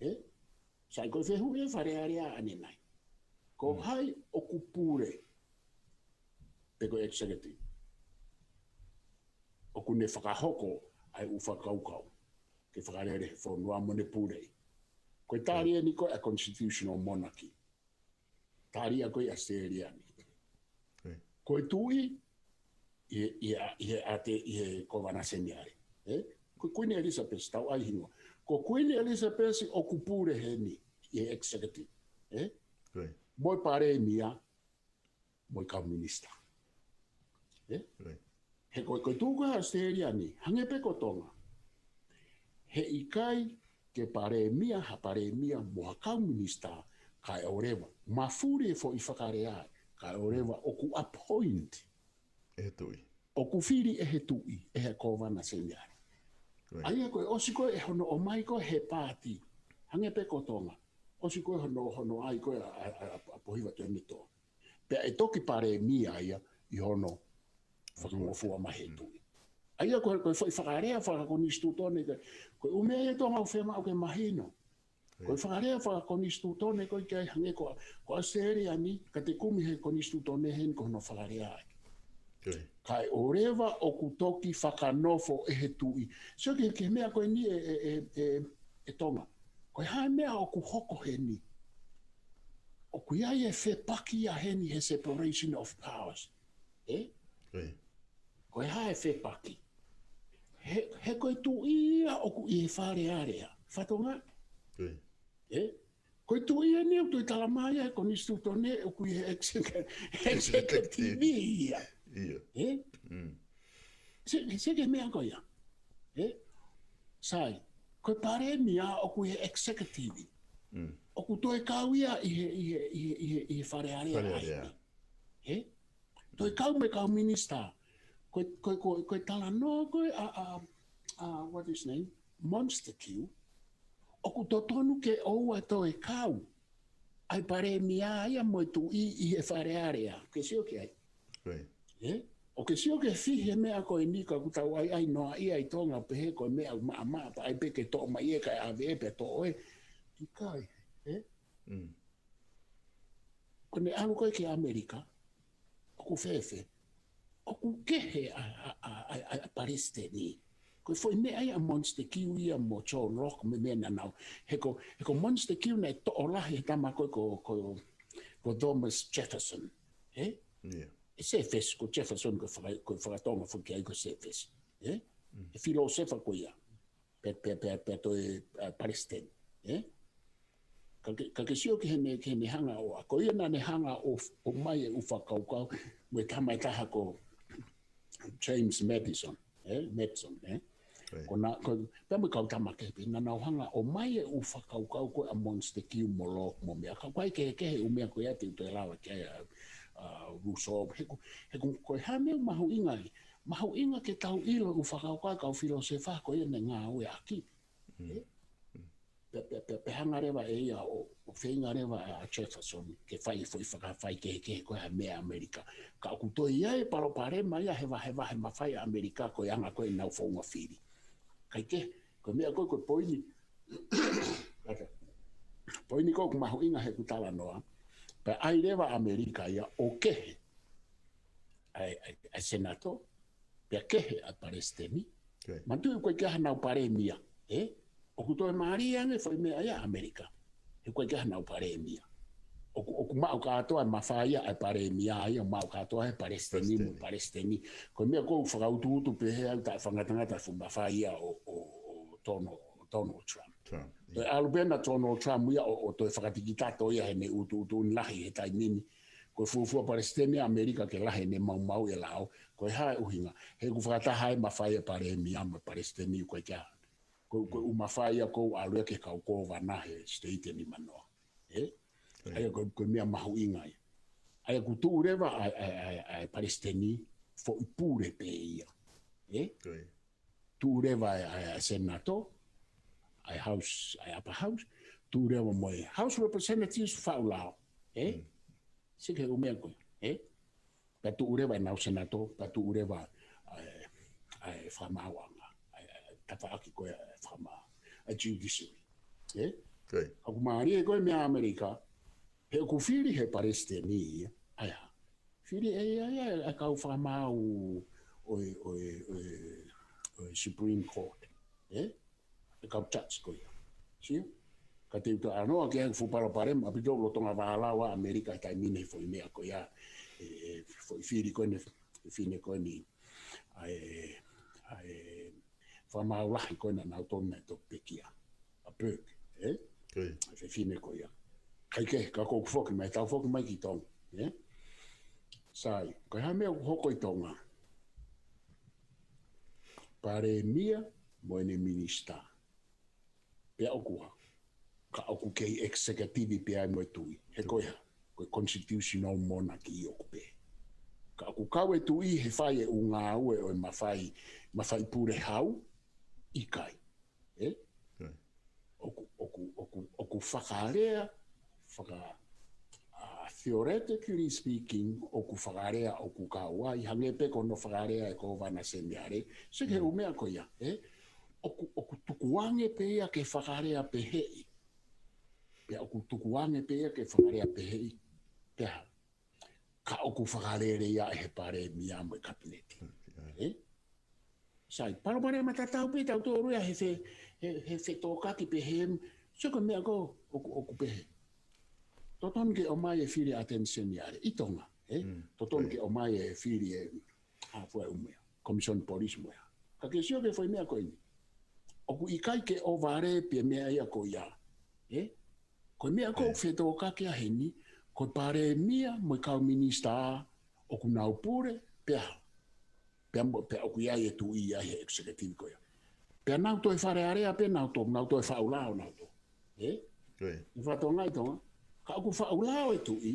Ē? Sai ko e fehuʻi ʻa e Fale Alea ʻanenai. Ko hai ʻoku pule? Pe ko e executive. ʻOku ne fakahoko ʻa e ʻū fakakaukau ke fakalele he fonua mo ne pule. Ko e tali eni ko ē ʻa e constitutional monarchy. Tali ia ko ē ʻi ʻAositelēlia ni. Ko e tuʻi, ʻi he, ʻi he, ʻi he ʻa e, ʻi he Kovana Seniale. Ē? Ko Kuini Elizabeth, tau ʻai hingoa. Ko Kuini Elizabeth ʻoku pule heni. ʻi he executive, ē? Mo e palēmia, mo e kau minisitā. Ē? He ko, ko e tuʻu ko ē ʻAositelēlia ni, hangē pē ko Tonga. He ʻikai ke palēmia, ha palēmia, mo ha kau minisitā, kae ʻoua leva. Mafuli e foʻi fakalea, kae ʻoua leva ʻoku appoint. ʻE he tuʻi. ʻOku fili ʻe he tuʻi, ʻe he kōvana seniale. ʻA ia ko e ʻosi ko ē hono ʻomai ko ē he paati. Hangē pē ko Tonga. ʻOsi ko ē hono, hono ʻai ko ē ʻa, ʻa, ʻa, ʻa Pohiva Tuʻiʻonetoa. Pea ʻe toki palēmia ia ʻi hono fakangofua mai he tuʻi. ʻA ia ko e, ko e foʻi fakalea fakakonisitūtone ko ē, ko e ʻū meʻa ia ʻi Tonga ʻoku fiemaʻu ke mahino. Ko e fakalea fakakonisitūtone ko ē ʻikai hangē ko, ko ʻAositelēlia ni, ka te kumi he konisitūtone heni ko hono fakalea ʻaki. Kae ʻoua leva ʻoku toki fakanofo ʻe he tuʻi. Sio ki he, ki he meʻa ko eni ē, ē, ē, ē, ē Tonga. Ko e hā e meʻa ʻoku hoko heni. ʻOku ʻi ai e fepaki ia heni he separation of powers. Ē? Ko e hā e fepaki. He, he ko e tuʻi ia ʻoku ʻi he Fale Alea. Fatongia. Ē? Ko e tuʻi eni ʻoku toe tala mai ʻe he konisitūtone ʻoku ʻi he exec-, executive ia. Ē? Sio, sio ki he meʻa ko ia. Ē? Sai, ko e palēmia ʻoku ʻi he executive. ʻOku toe kau ia ʻi he, ʻi he, ʻi he, ʻi he, ʻi he Fale Alea. Ē? Toe kau mo e kau minisitā. Ko e, ko e, ko e, ko e talanoa ko ē ʻa, ʻa, ʻa, what is name? Montague. ʻOku totonu ke ʻoua toe kau ʻa e palēmia ia mo e tuʻi ʻi he Fale Alea. Ke sio ki ai. Ē? ʻOkú ke sio ki he fihi he meʻa ko eni ka ʻoku tau ʻai, ʻai noa ia ʻi Tonga pehē ko e meʻa maʻamaʻa pea ʻai pē ke toʻo mai ē kae ʻave ē pea toʻo ē. ʻIkai. Ē? Ko ʻene ʻalu ko ē ki ʻAmelika, ʻoku fēfē, ʻoku kehe ʻa, ʻa, ʻa, ʻa, ʻa palesiteni. Ko e foʻi meʻa ia ʻa Montague ia mo John Locke mo e meʻa naʻa nau. He ko, he ko Montague naʻe toʻo lahi he tama ko ē ko, ko, ko Thomas Jefferson. Ē? ʻE Sēfesi, ko Jefferson ko e faka-, ko e fakatonga foki ai ko Sēfesi. Ē? ʻE filōsefa ko ia. Pea, pea, pea, pea toe, ʻa, palesiteni. Ē? Ka ke, ka ke sio ki heʻene, ki heʻene hanga ʻo, ʻa ko ia naʻá ne hanga ʻo, ʻomai e ʻū fakakaukau, mo e tama ʻe taha ko James Madison, ē? Madison, ē? Ko ena, ko, pea mo e kau tama kehe pē, naʻa nau hanga ʻo ʻomai e ʻū fakakaukau ko ē ʻa Montague mo Locke mo meʻa, ka ʻoku ʻikai ke, ke he ʻū meʻa ko ia te u toe lava ki ai ʻa, ʻa, Rousseau, he ko, he ko, ko e hā e meʻa mahuʻinga ai, mahuʻinga ke tau ʻilo e ʻū fakakaukau ʻa e kau filōsefa ko ia naʻe ngāueʻaki. Ē? Pea, pea, pea, pea hanga leva ʻe ia ʻo, ʻo feinga leva ʻa Jefferson ke fai e foʻi fakafaikehekehe ko ē ʻa e meʻa ʻAmelika. Ka ʻoku toe ʻi ai e palopalema ia he vahevahe mafai ʻa ʻAmelika ko e anga ko ē ʻenau founga fili. Kae kehe, ko e meʻa ko ē ko e poini. Poini ko ē ʻoku mahuʻinga he ʻeku talanoa. Pea ʻai leva ʻa ʻAmelika ia ʻo kehe ʻa e, ʻa e, ʻa e Senato, pea kehe ʻa e palesiteni. Manatuʻi ʻoku ʻikai ke ʻi ai hanau palēmia, ē? ʻOku toe mālie ange e foʻi meʻa ia ʻa ʻAmelika. He ʻoku ʻikai ke ʻi ai hanau palēmia. ʻOku, ʻoku maʻu kātoa e mafai ia ʻa e palēmia ia, maʻu kātoa he palesiteni mo e palesiteni. Ko e meʻa ʻoku ou fakautuutu pehē au taʻefakangatangata e fuʻu mafai ia ʻo, ʻo, ʻo Donald, Donald Trump. Toe ʻalu pē ʻa Donald Trump ia ʻo, ʻo toe fakatikitato ia heʻene utuutu lahi he taimi ni. Ko e fuofua palesiteni ʻa ʻAmelika ke lahi ʻene maumauʻi e lao, ko e hā e ʻuhinga? He ʻoku fakataha ai e mafai ʻa e palēmia mo e palesiteni ʻoku ʻikai ke ʻi ai. Ko, ko e ʻū mafai ia ʻoku ʻalu ia ki he kau kōvana he siteiti ʻe nimanoa. Ē? ʻA ia ko, ko e meʻa mahuʻinga ia. ʻA ia ʻoku tuʻu leva ʻa e, ʻa e, ʻa e, ʻa e palesiteni foʻi pule pē ia. Ē? Tuʻu leva ʻa e, ʻa e, ʻa e Senato, ʻa e House, ʻa e Upper House, tuʻu leva mo e House Representatives faʻu lao, ē? Sio ki he ʻū meʻa ko ē, ē? Pea tuʻu leva ʻenau Senato, pea tuʻu leva ʻa e, ʻa e fakamaauʻanga, ʻa e, ʻa e tafaʻaki ko ē ʻa e fakamaau, ʻa e judiciary, ē? ʻOku mālie ko ē meʻa ʻAmelika, he ʻoku fili he palesiteni ia, ʻa ia. Fili ʻe ia ia ʻa e kau fakamaau ʻo e, ʻo e, ʻo e, ʻo e Supreme Court. Ē? E kau judge ko ia. Sio? Ka te u talanoa ki ai he fuʻu palopalema ʻaupito lolotonga vālau ʻa ʻAmelika he taimi ni he foʻi meʻa ko ia. ʻE, ʻe foʻi fili ko eni, fefine ko eni. ʻA e, ʻa e fakamaau lahi ko ē naʻa nau tonu naʻe toki pekia. ʻA Burke, ē? ʻA e fefine ko ia. Kae kehe, ka ʻoku ou foki mai, tau foki mai ki Tonga, ē? Sai, ko e hā e meʻa ʻoku hoko ʻi Tonga? Palēmia mo ʻene minisitā. Pea ʻoku hā? Ka ʻoku kei executive pē ia mo e tuʻi. He ko e hā? Ko e constitutional monarchy ʻoku pehē. Ka ʻoku kau e tuʻi he fai e ʻū ngāue ʻo e mafai, mafai pule hau, ʻikai. Ē? Okay. ʻOku, ʻoku, ʻoku, ʻoku fakalea, faka-, uh, theoretically speaking, ʻoku fakalea, ʻoku kau ai, hangē pē ko hono fakalea ʻe Kōvana Seniale, sio ki he ʻū meʻa ko ia, ē? ʻOku, ʻoku tukuange pē ia ke fakalea peheʻi. Pea ʻoku tukuange pē ia ke fakalea peheʻi. Pea hā? Ka ʻoku fakalele ia ʻe he palēmia mo e kapineti. Ē? Sai, palopalema tatau pē tautolu ia he fe-, he, he fetōkaki pehē, sio ko e meʻa ko ē ʻoku, ʻoku pehē. Totonu ke ʻomai e fili ʻa Ateni Seniale, ʻi Tonga, ē? Totonu ke ʻomai e fili e, ʻa, fua e ʻū meʻa, Commission Police mo ia. Ka ke sio ki he foʻi meʻa ko eni. ʻOku ʻikai ke ʻohovale pē meʻa ia ko ia, ē? Ko e meʻa ko ē ʻoku fetōkaki ai heni, ko e palēmia mo e kau minisitā ʻoku nau pule, pea hā? Pea mo, pea ʻoku ʻi ai e tuʻi ia he executive ko ia. Pea nau toe Fale Alea pē nau toe, nau toe faʻu lao nau toe. Ē? Okay. ʻI fatongia ʻi Tonga. Ka ʻoku faʻu lao e tuʻi,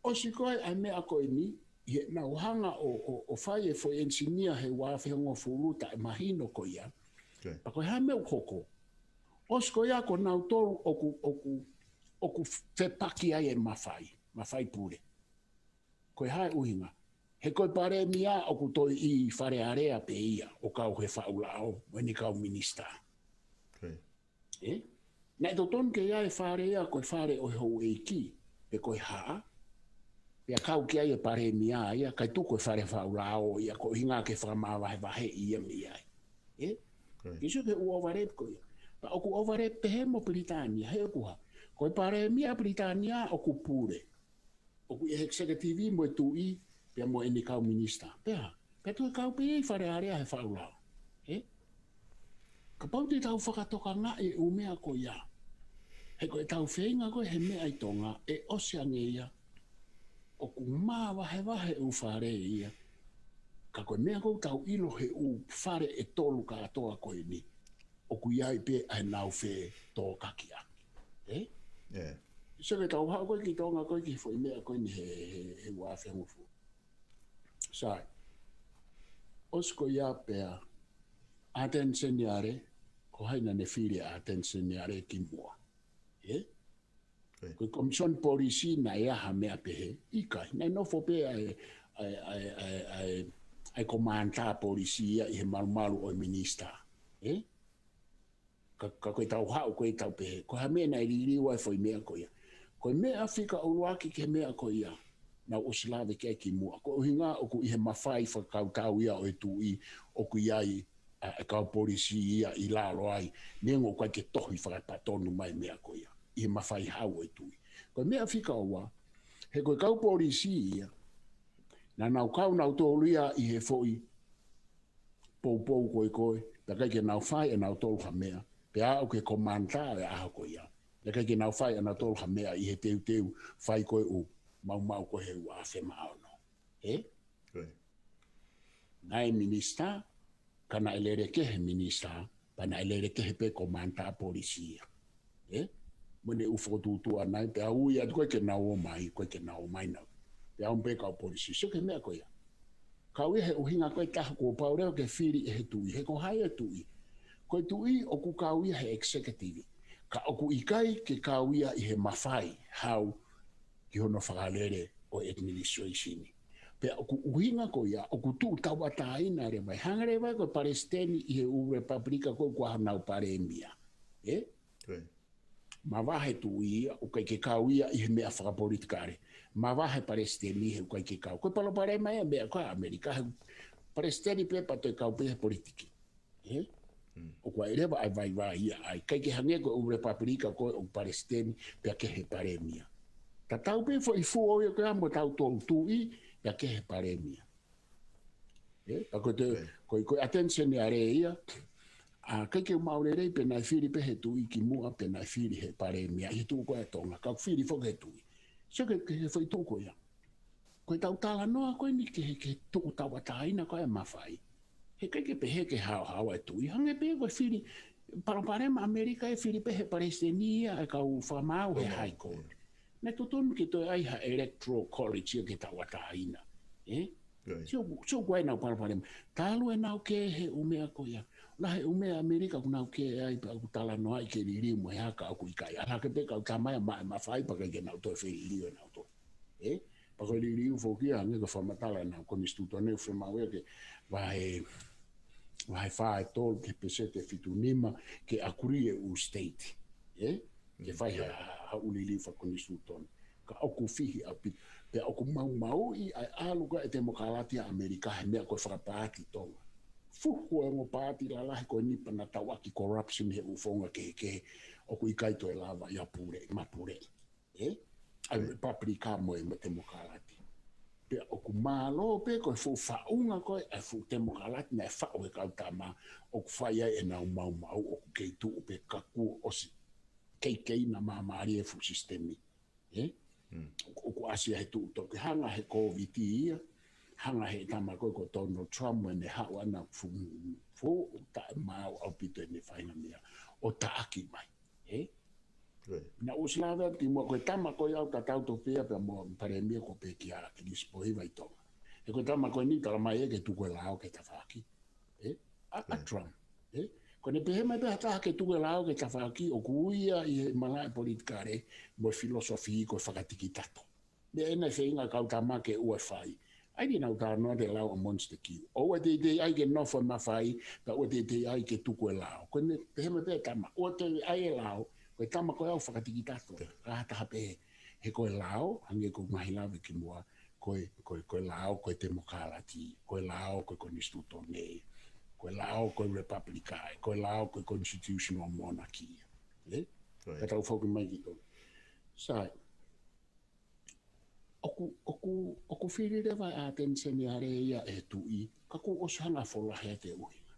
ʻosi ko ē ʻa e meʻa ko eni, ʻi heʻenau hanga ʻo, ʻo, ʻo fai e foʻi enisinia he ua afe hongofulu taʻemahino ko ia. Okay. Pea ko e hā e meʻa ʻoku hoko? ʻOsi ko ia ko nautolu ʻoku, ʻoku, ʻoku fepaki ai e mafai, mafai pule. Ko e hā e ʻuhinga? He ko e palēmia ʻoku toe ʻi Fale Alea pē ia ʻo kau he faʻu lao mo ʻene kau minisitā. Okay. Ē? Naʻe totonu ke ʻi ai e fale ia ko e fale ʻo e houʻeiki, pe ko e hā, pea kau ki ai e palēmia ia, kae tuku e fale faʻu lao ia, ko e ʻuhinga ke fakamavahevaheʻi ia mei ai. Ē? Okay. Ke sio ki he ʻū ʻohovale ko ia. Pea ʻoku ʻohovale pehē mo Pilitānia, he ʻoku hā? Ko e palēmia Pilitānia ʻoku pule. ʻOku ʻi he executive mo e tuʻi, pea mo ʻene kau minisitā. Pea hā? Pea toe kau pē ia ʻi Fale Alea he faʻu lao. Ē? Kapau te tau fakatokangaʻi e ʻū meʻa ko ia. He ko ʻetau feinga ko ē he meʻa ʻi Tonga, ʻe ʻosi ange ia. ʻOku mavahevahe e ʻū fale ia. Ka ko e meʻa ʻoku tau ʻilo he ʻū fale ʻe tolu kātoa ko eni. ʻOku ʻi ai pē ʻenau fetōkakiʻaki. Ē? Yeah. Sio ki he tau haʻu ko ē ki Tonga ko ē ki he foʻi meʻa ko eni he, he, he ua afe hongofulu. Sai. ʻOsi ko ia pea Ateni Seniale, ko hai naʻa ne fili ʻa Ateni Seniale kimuʻa. Ē? Okay. Ko e Commission Police naʻe ʻi ai ha meʻa pehē, ʻikai, naʻe nofo pē ʻa e, ʻa e, ʻa e, ʻa e, ʻa e, ʻa e Commander Police ia ʻi he malumalu ʻo e minisitā. Ē? Ka, ka ko e tau haʻu ko ē tau pehē, ko e hā e meʻa naʻe liliu ai e foʻi meʻa ko ia. Ko e meʻa fika ʻuluaki ki he meʻa ko ia, naʻa ku ʻosi lave ki ai kimuʻa. Ko e ʻuhinga ʻoku ʻi he mafai fakakautau ia ʻo e tuʻi ʻoku ʻi ai ʻa e kau polisi ia ʻi lalo ai, neongo ʻoku ʻikai ke tohi fakapatonu mai e meʻa ko ia, ʻi he mafai hau ʻo e tuʻi. Ko e meʻa fika ua, he ko e kau polisi ia, naʻa nau kau nautolu ia ʻi he foʻi poupou ko ē ko ē, pea ʻikai ke nau fai ʻe nautolu ha meʻa, pea aʻu ki he Commander ʻo e ʻaho ko ia. Pea ʻikai ke nau fai ʻe nautolu ha meʻa ʻi he teuteu fai ko ē ʻū maumau ko ē he ua afe mā ono. Ē? Okay. Naʻe minisitā, ka naʻe lele kehe minisitā, pea naʻe lele kehe pē Commander Polisi ia. Ē? Mo ʻene ʻū fokotuʻutuʻu ʻanai, pea ui atu ko ē ke nau ō mai, ko ē ke nau ō mai nau. Pea ō mai pē kau polisi, sio ki he meʻa ko ia. Kau ia he ʻuhinga ko ē ʻe taha kuo pau leva ke fili ʻe he tuʻi, he ko hai e tuʻi? Ko e tuʻi ʻoku kau ia he executive. Ka ʻoku ʻikai ke kau ia ʻi he mafai, hau, ki hono fakalele ʻo e administration. Pea ʻoku ʻuhinga ko ia, ʻoku tuʻu tauʻatāina leva, hangē leva ko e palesiteni ʻi he ʻū Republika ko ē ʻoku ʻi ai honau palēmia. Ē? Okay. Mavahe tuʻi ia, ʻoku ʻikai ke kau ia ʻi he meʻa fakapolitikale. Mavahe palesiteni he ʻoku ʻikai ke kau. Ko e palopalema ia e meʻa ko ē ʻa ʻAmelika, he palesiteni pē pea toe kau pē he politiki. Ē? ʻOku ʻi ai leva ʻa e vaivai ia ai. ʻIkai ke hangē ko e ʻū Republika ko ē ʻoku palesiteni pea kehe palēmia. Tatau pē foʻi fuo ia ko ia mo tautolu, tuʻi pea kehe palēmia. Ē? Pea ko e te, ko e, ko e Ateni Seniale ia, ʻA, ʻikai ke u maʻu lelei pe naʻe fili pē he tuʻi kimuʻa pe naʻe fili he palēmia ʻi he tuʻu ko ē ʻa Tonga. Ka ʻoku fili foki he tuʻi. Sio ki he, ki he foʻi tuʻu ko ia. Ko ʻetau talanoa ko eni ki he, ki he tuʻu tauʻatāina ko ē ʻa e mafai. He ʻikai ke pehē ke haohaoa e tuʻi. Hangē pē ko e fili, palopalema ʻAmelika ʻe fili pē he palesiteni ia ʻa e kau fakamaau he Fakamaau, High Court. Naʻe totonu ke toe ʻai ha electoral college ia ke tauʻatāina. Ē? Right. Sio, sio ko ē ʻenau palopalema. Talu ʻenau kē he ʻū meʻa ko ia. Lahi e ʻū meʻa ʻAmelika ʻoku nau kē ai pea ʻoku talanoaʻi ke liliu mo e hā ka ʻoku ʻikai. ʻAlu hake pē kau tama ia maʻu e mafai pea ʻikai ke nau toe feliliu ʻenau tohi. Ē? Pea ko e liliu foki ia hangē ko e fakamatala ʻenau konisitūtone ʻoku fiemaʻu ia ke vahe, vahe fā ʻe tolu ki he peseti ʻe fitu nima ke agree e ʻū state. Ē? Ke fai ha, ha, ha ʻū liliu fakakonisitūtone. Ka ʻoku fihi ʻaupito. Pea ʻoku maumauʻi ʻa e ʻalu ko ē ʻa e temokalati ʻa ʻAmelika he meʻa ko e fakapaati Tonga. Fuhu e ongo paati lalahi ko eni pea na tauʻaki corruption he ʻū founga kehekehe ʻoku ʻikai toe lava ia ʻo pule, mapuleʻi. Ē? ʻA e Ē. Republican mo e, mo e temokalati. Pea ʻoku mālō pē ko e fuʻu faʻunga ko ē ʻa e fuʻu temokalati naʻe faʻu he kau tama ʻoku fai ai ʻenau maumau ʻoku kei tuʻu pē ka kuo ʻosi keikeina māmālie e fuʻu sisitemi. Ē? Mm. ʻOku, ʻoku ʻasi ia he tuʻu toki hanga he Kōviti ia, hanga he tama ko ē ko Donald Trump ʻene haʻu ʻana fuʻu, fuʻu taʻemaau ʻaupito ʻene faʻahinga meʻa ʻo taʻaki mai. Ē? Right. Naʻa ku ʻosi lave atu kimuʻa ko e tama ko ia ʻoku tatau tofu ia pea mo e palēmia ko Pekia Kilisi Pōhiva ʻi Tonga. He ko e tama ko eni talamai ē ke tuku e lao ki he tafaʻaki. Ē? ʻA, ʻa Right. Trump. Ē? Ko ʻene pehē mai pē ha taha ke tuku e lao ki he tafaʻaki ʻoku ui ia ʻi he malaʻe politikale mo e filosofi ko e fakatikitato. Meʻa ena ʻe feinga kau tama ke ʻoua ʻe fai. ʻA ia naʻa ku talanoa ki he lao ʻa Montague. ʻOua ʻe teitei ʻai ke nofo e mafai, pea ʻoua ʻe teitei ʻai ke tuku e lao. Ko ʻene pehē mai pē tama, ʻoua ʻe teitei ʻai e lao, ko e tama ko e ʻau fakatikitato. Ka ha taha pē, he ko e lao, hangē ko e ngaahi lave kimuʻa, ko e, ko e, ko e lao, ko e temokalati, ko e lao, ko e konisitūtone, ko e lao, ko e republika, ko e lao, ko e constitutional monarchy. Ē? Right. Ka tau foki mai ki Tonga. Sai, ʻoku, ʻoku, ʻoku fili leva ʻa e ʻAteni Seniale ia ʻe he tuʻi, ka kuo ʻosi hanga ʻo folahi ʻa e ʻuhinga.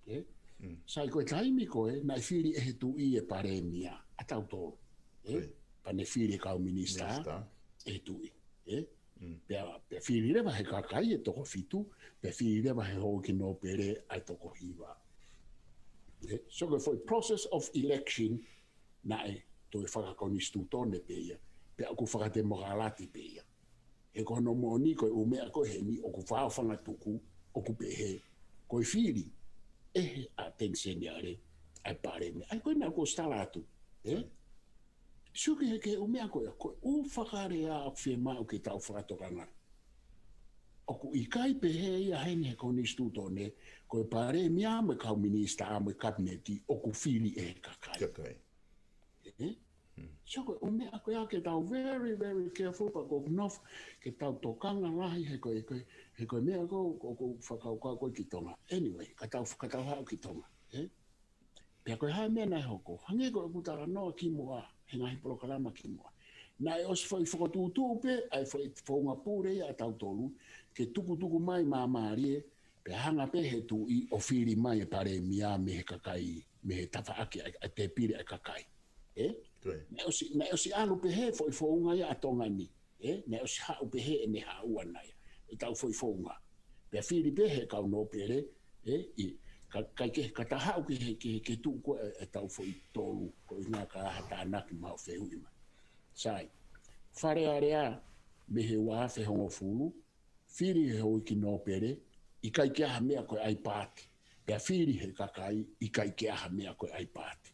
Ē? Mm. Sai ko e taimi ko ē, naʻe fili ʻe he tuʻi e palēmia, ʻa tautolu. Ē? Right. Pea ne fili e kau minisitā, Minisitā. ʻe he tuʻi. Ē? Mm. Pea, pea fili leva he kakai e toko fitu, pea fili leva he houʻeiki nōpele ʻa e toko hiva. Ē? So ko e foʻi process of election, naʻe toe fakakonisitūtone pē ia, pea ʻoku fakatemokalati pē ia. He ko hono moʻoni ko e ʻū meʻa ko eni ʻoku fāofanga tuku, ʻoku pehē, ko e fili ʻe he ʻAteni Seniale ʻa e palēmia. ʻA ia ko ena kuo ʻosi tala atu. Ē? Sio ki he, ki he ʻū meʻa ko ia, ko e ʻū fakalea ʻoku fiemaʻu ke tau fakatokanga. ʻOku ʻikai pehē ia heni he konisitūtone, ko e palēmia mo e kau minisitā mo e kapineti, ʻoku fili ʻe he kakai. Kakai. Ē? Hmm. So ko e ʻū meʻa ko ia ke tau very, very careful pea ko e nofo ke tau tokanga lahi he ko e, ko e, he ko e meʻa ko, ko, ko e fakakaukau ko ē ki Tonga. Anyway, ka tau, ka tau haʻu ki Tonga. Ē? Pea ko e hā e meʻa naʻe hoko. Hangē ko ʻeku talanoa kimuʻa, he ngaahi polokalama kimuʻa. Naʻe ʻosi foʻi fokotuʻutuʻu pē, ʻa e foʻi founga pule ia ʻa tautolu, ke tukutuku mai māmālie, pea hanga pē he tuʻi ʻo fili mai e palēmia mei he kakai, mei he tafaʻaki ʻa e, ʻa e tēpile ʻa e kakai. Ē? Right. Naʻe ʻosi, naʻe ʻosi ʻalu pē he foʻi founga ia ʻa Tonga ni. Ē? Naʻe ʻosi haʻu pē he ʻene haʻu ʻana ia. ʻEtau foʻi founga. Pea fili pē he kau nōpele, ē? ʻI, ka, ka ke, ka ta haʻu ki he, ki he, ki he tuʻu ko ē ʻetau foʻi tolu, ko e ʻuhinga ka ha tānaki mau fehuʻi mai. Sai. Fale Alea, mei he ua afe hongofulu, fili he houʻeiki nōpele, ʻikai ke ʻi ai ha meʻa ko e ʻai paati. Pea fili he kakai, ʻikai ke ʻi ai ha meʻa ko e ʻai paati.